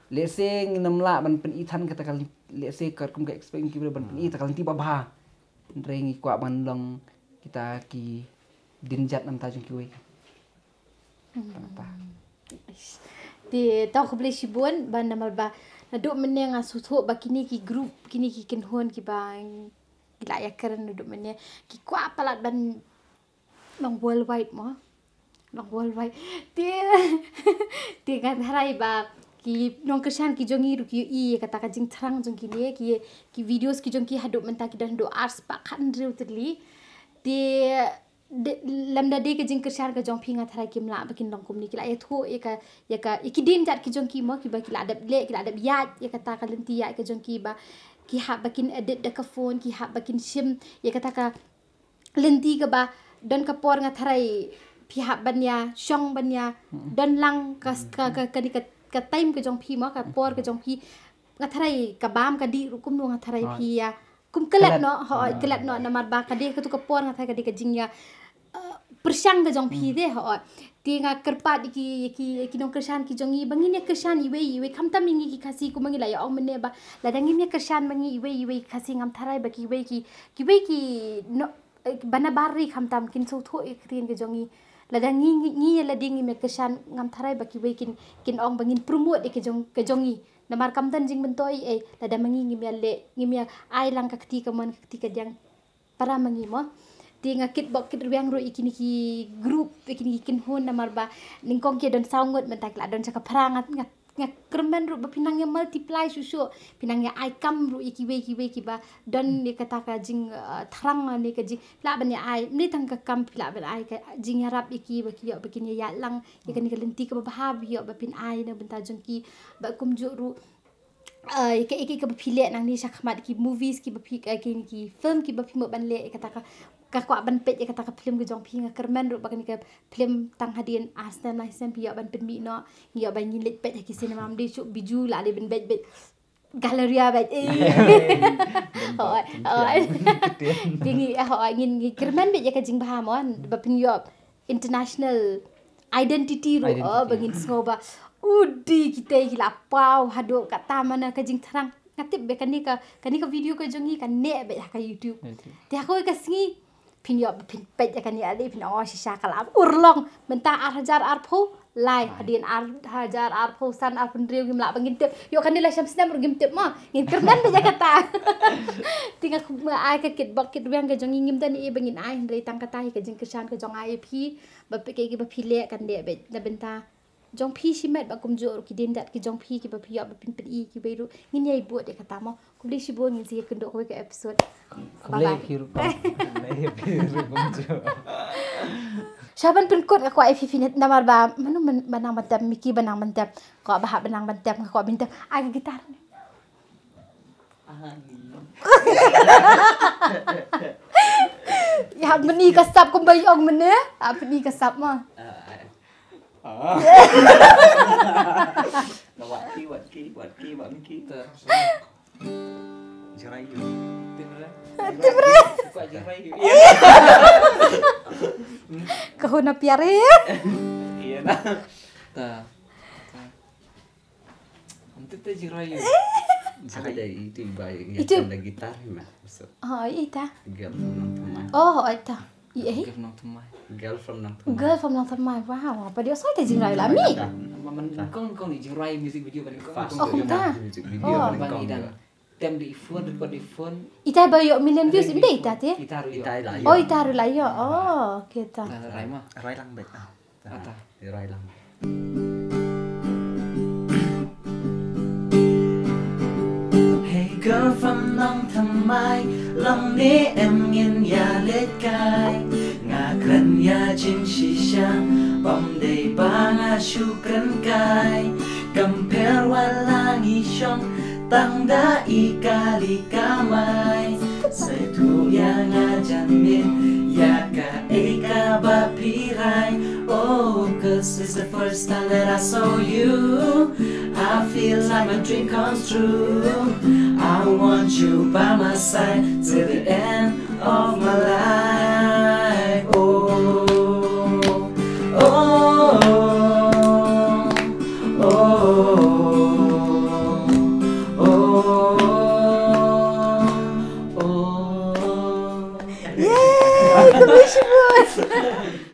Let's say ngin ym lah ban pyn-i than kata ka, let's say ka kum ka expect ki ban pyn-i ta ka lynti ba bha. Hynrei ngi kwah ban long kita ki dienjat namar jong kiwei. Tang kata. Te to khublei shibun ba namar ba naduh mynne nga sngewthuh ba kine ki group, kine ki kynhun kiba ngi la ïa kren naduh mynne ki kwah palat ban long worldwide mo. Long worldwide. Te te nga tharai ba ki nongkyrshan ki jong ngi ruh ki ïohi ïa kata ka jingthrang jong kine ki, ki videos ki jong ki haduh mynta ki don haduh ar spah khathynriew tylli. Te lymda dei ka jingkyrshan ka jong phi nga tharai kim lah ba kin long kumne, ki la ïathuh ïa ka, ïa ka, ïa ki dienjat ki jong ki mo, kiba ki la dep leh, ki la dep ïaid ïa kata ka lynti ïaid ka jong ki ba ki hap ba kin edit da ka phone, ki hap ba kin shim ïa kata ka lynti kaba don ka por nga tharai phi hap ban ïa shong ban ïa don lang ka, ka, ka, ka, ka time ka jong phi mo, ka por ka jong phi nga tharai ka bam ka dih ruh kumno nga tharai phi ïa kum klet noh, hooid, klet noh namar ba ka dei katu ka por nga tharai ka dei ka jingïa pyrshang ka jong phi de, hooid. Te nga kyrpad ïa ki, ïa ki, ïa ki nongkyrshan ki jong ngi ba ngin ïa kyrshan iwei iwei, khamtam ïa ngi ki Khasi kumba ngi la ïa ong mynne ba lada ngim ïa kyrshan ma ngi iwei iwei ki Khasi ngam tharai ba kiwei ki, kiwei ki, no, ba na bar ri khamtam kin sngewthuh ïa ka ktien ka jong ngi. Lada ngi, ngi, ngi ïa lade ngim ïa kyrshan ngam tharai ba kiwei kin, kin ong ba ngin promote ïa ka jong, ka jong ngi. Namar kam don jingmyntoi ei, lada ma ngi ngim ïa leh, ngim ïa ai lang ka kti kamon ka kti kadiang para ma ngi mo. Te nga kitbok kitrwiang ruh ïa kine ki group, ïa kine ki kynhun namar ba nyngkong ki don saw ngut mynta ki la don sha ka phra, nga, nga, nga kyrmen ruh ba phin nang ïa multiply shuh shuh, phin nang ïa ai kam ruh ïa kiwei kiwei kiba don ïa kata ka jing, eh, thrang ne ka jing, phi lah ban ïa ai, ym dei tang ka kam, phi lah ban ai ka jingïarap ïa ki ba ki ïoh ba kin ïa ïaid lang ïa kane ka lynti kaba bha, ba ïoh ba phin ai na bynta jong ki, ba kumjuh ruh, eh, ïa ka, ïa ka, ïa kaba phi leh nangne shakhmat, ki movies kiba phi, eh, ki, ki film kiba phi mut ban leh, ïa kata ka, ka kwah ban peit ïa kata ka film ka jong phi, nga kyrmen ruh ba kane ka film tang hadien ar snem lai snem phi ïoh ban pynmih noh, ngi ïoh ba ngin leit peit ha ki cinema, ym dei shuh Bijou, la dei ban peit, peit Galleria beit. Eh. Hooid, hooid. Te ngi, hooid, ngin, ngi kyrmen beit ïa ka jingbha mo, ba phin ïoh international identity ruh, oh, ba ngin sngew ba u dei kita ki la paw haduh katta mana ka jingthrang. Nga tip ba kane ka, kane ka video ka jong ngi ka neh beit ha ka YouTube. Te ha kawei ka sngi phin ïoh ba phin peit ïa kane, ale phin ong, oh, shisha ka la urlong. Mynta ar hajar arphew lai, hadien ar hajar arphew san, arphew hynriew ngim lah ba ngin tip. Ïoh kane la sham snem ruh ngim tip mo. Ngin kyrmen beit ïa kata. Te nga ai ka kit bok kit rwiang ka jong ngi, ngim don ei ba ngin ai hynrei tang kata hi ka jingkyrshan ka jong nga ïa phi. Ba phi, kaei kaba phi leh kan dei beit na bynta jong phi shimet, ba kumjuh ruh ki dien dat ki jong phi kiba phi ïoh ba phin pyni kiwei ruh, ngin ïai bud ïa kata mo. Khublei shibun, ngin sa ïakynduh kawei ka episode. Bye bye. Khublei phi ruh. Khublei phi ruh kumjuh. Sha ban pynkut nga kwah ïa phi phi namar ba mano ban nang ban tem, Mickey ban nang ban tem. Kwah ba hap ban nang ban tem, nga kwah ban tem. Ai ka guitar. Ïa, hap pyni ka sap kumba ïong mynne. Hap pyni ka sap mo. Ah. Wat ki, wat ki, wat ki, wat ki. Jingrai ïa u. Timbre. Timbre. Kwah jingrai ïa u. Kahuna pyare. Ïa na. Ta. Ta. Ante te jingrai ïa u. Jingrai ïa itu ba ïa, itu da gitar hi ma. So. Oh, ita. Girl from Nongthymmai. Oh, ita. Ïa, eh? Girl from Nongthymmai. Girl from Nongthymmai. Girl from Nongthymmai. Wow, apa dia soi te jingrai la mi? Ba man kong kong i jingrai music video ban kong. Fast. Oh, ita. Music video ban kong. Tem di phone, record di phone. Ita ba ïoh million views, ym dei ita te? Ita ruh ïoh. Ita la ïoh. Oh, ita ruh la ïoh. Oh, okay ta. Rai ma. Rai lang beit. Ata. Rai lang. Hey girl from Nongthymmai, long ne em ngin ïa leit kai. Nga kren ïa jingshisha, ym dei ba nga shu kren kai. Compare wat la ngi shong tang da i kali kamai. Sa ïathuh ïa nga jan miet ïa kaei kaba phi rai. Oh, 'cause it's the first time that I saw you. I feel like my dream comes true. I want you by my side till the end of my life. Oh, oh, oh, oh, oh. Yay! Khublei shibun.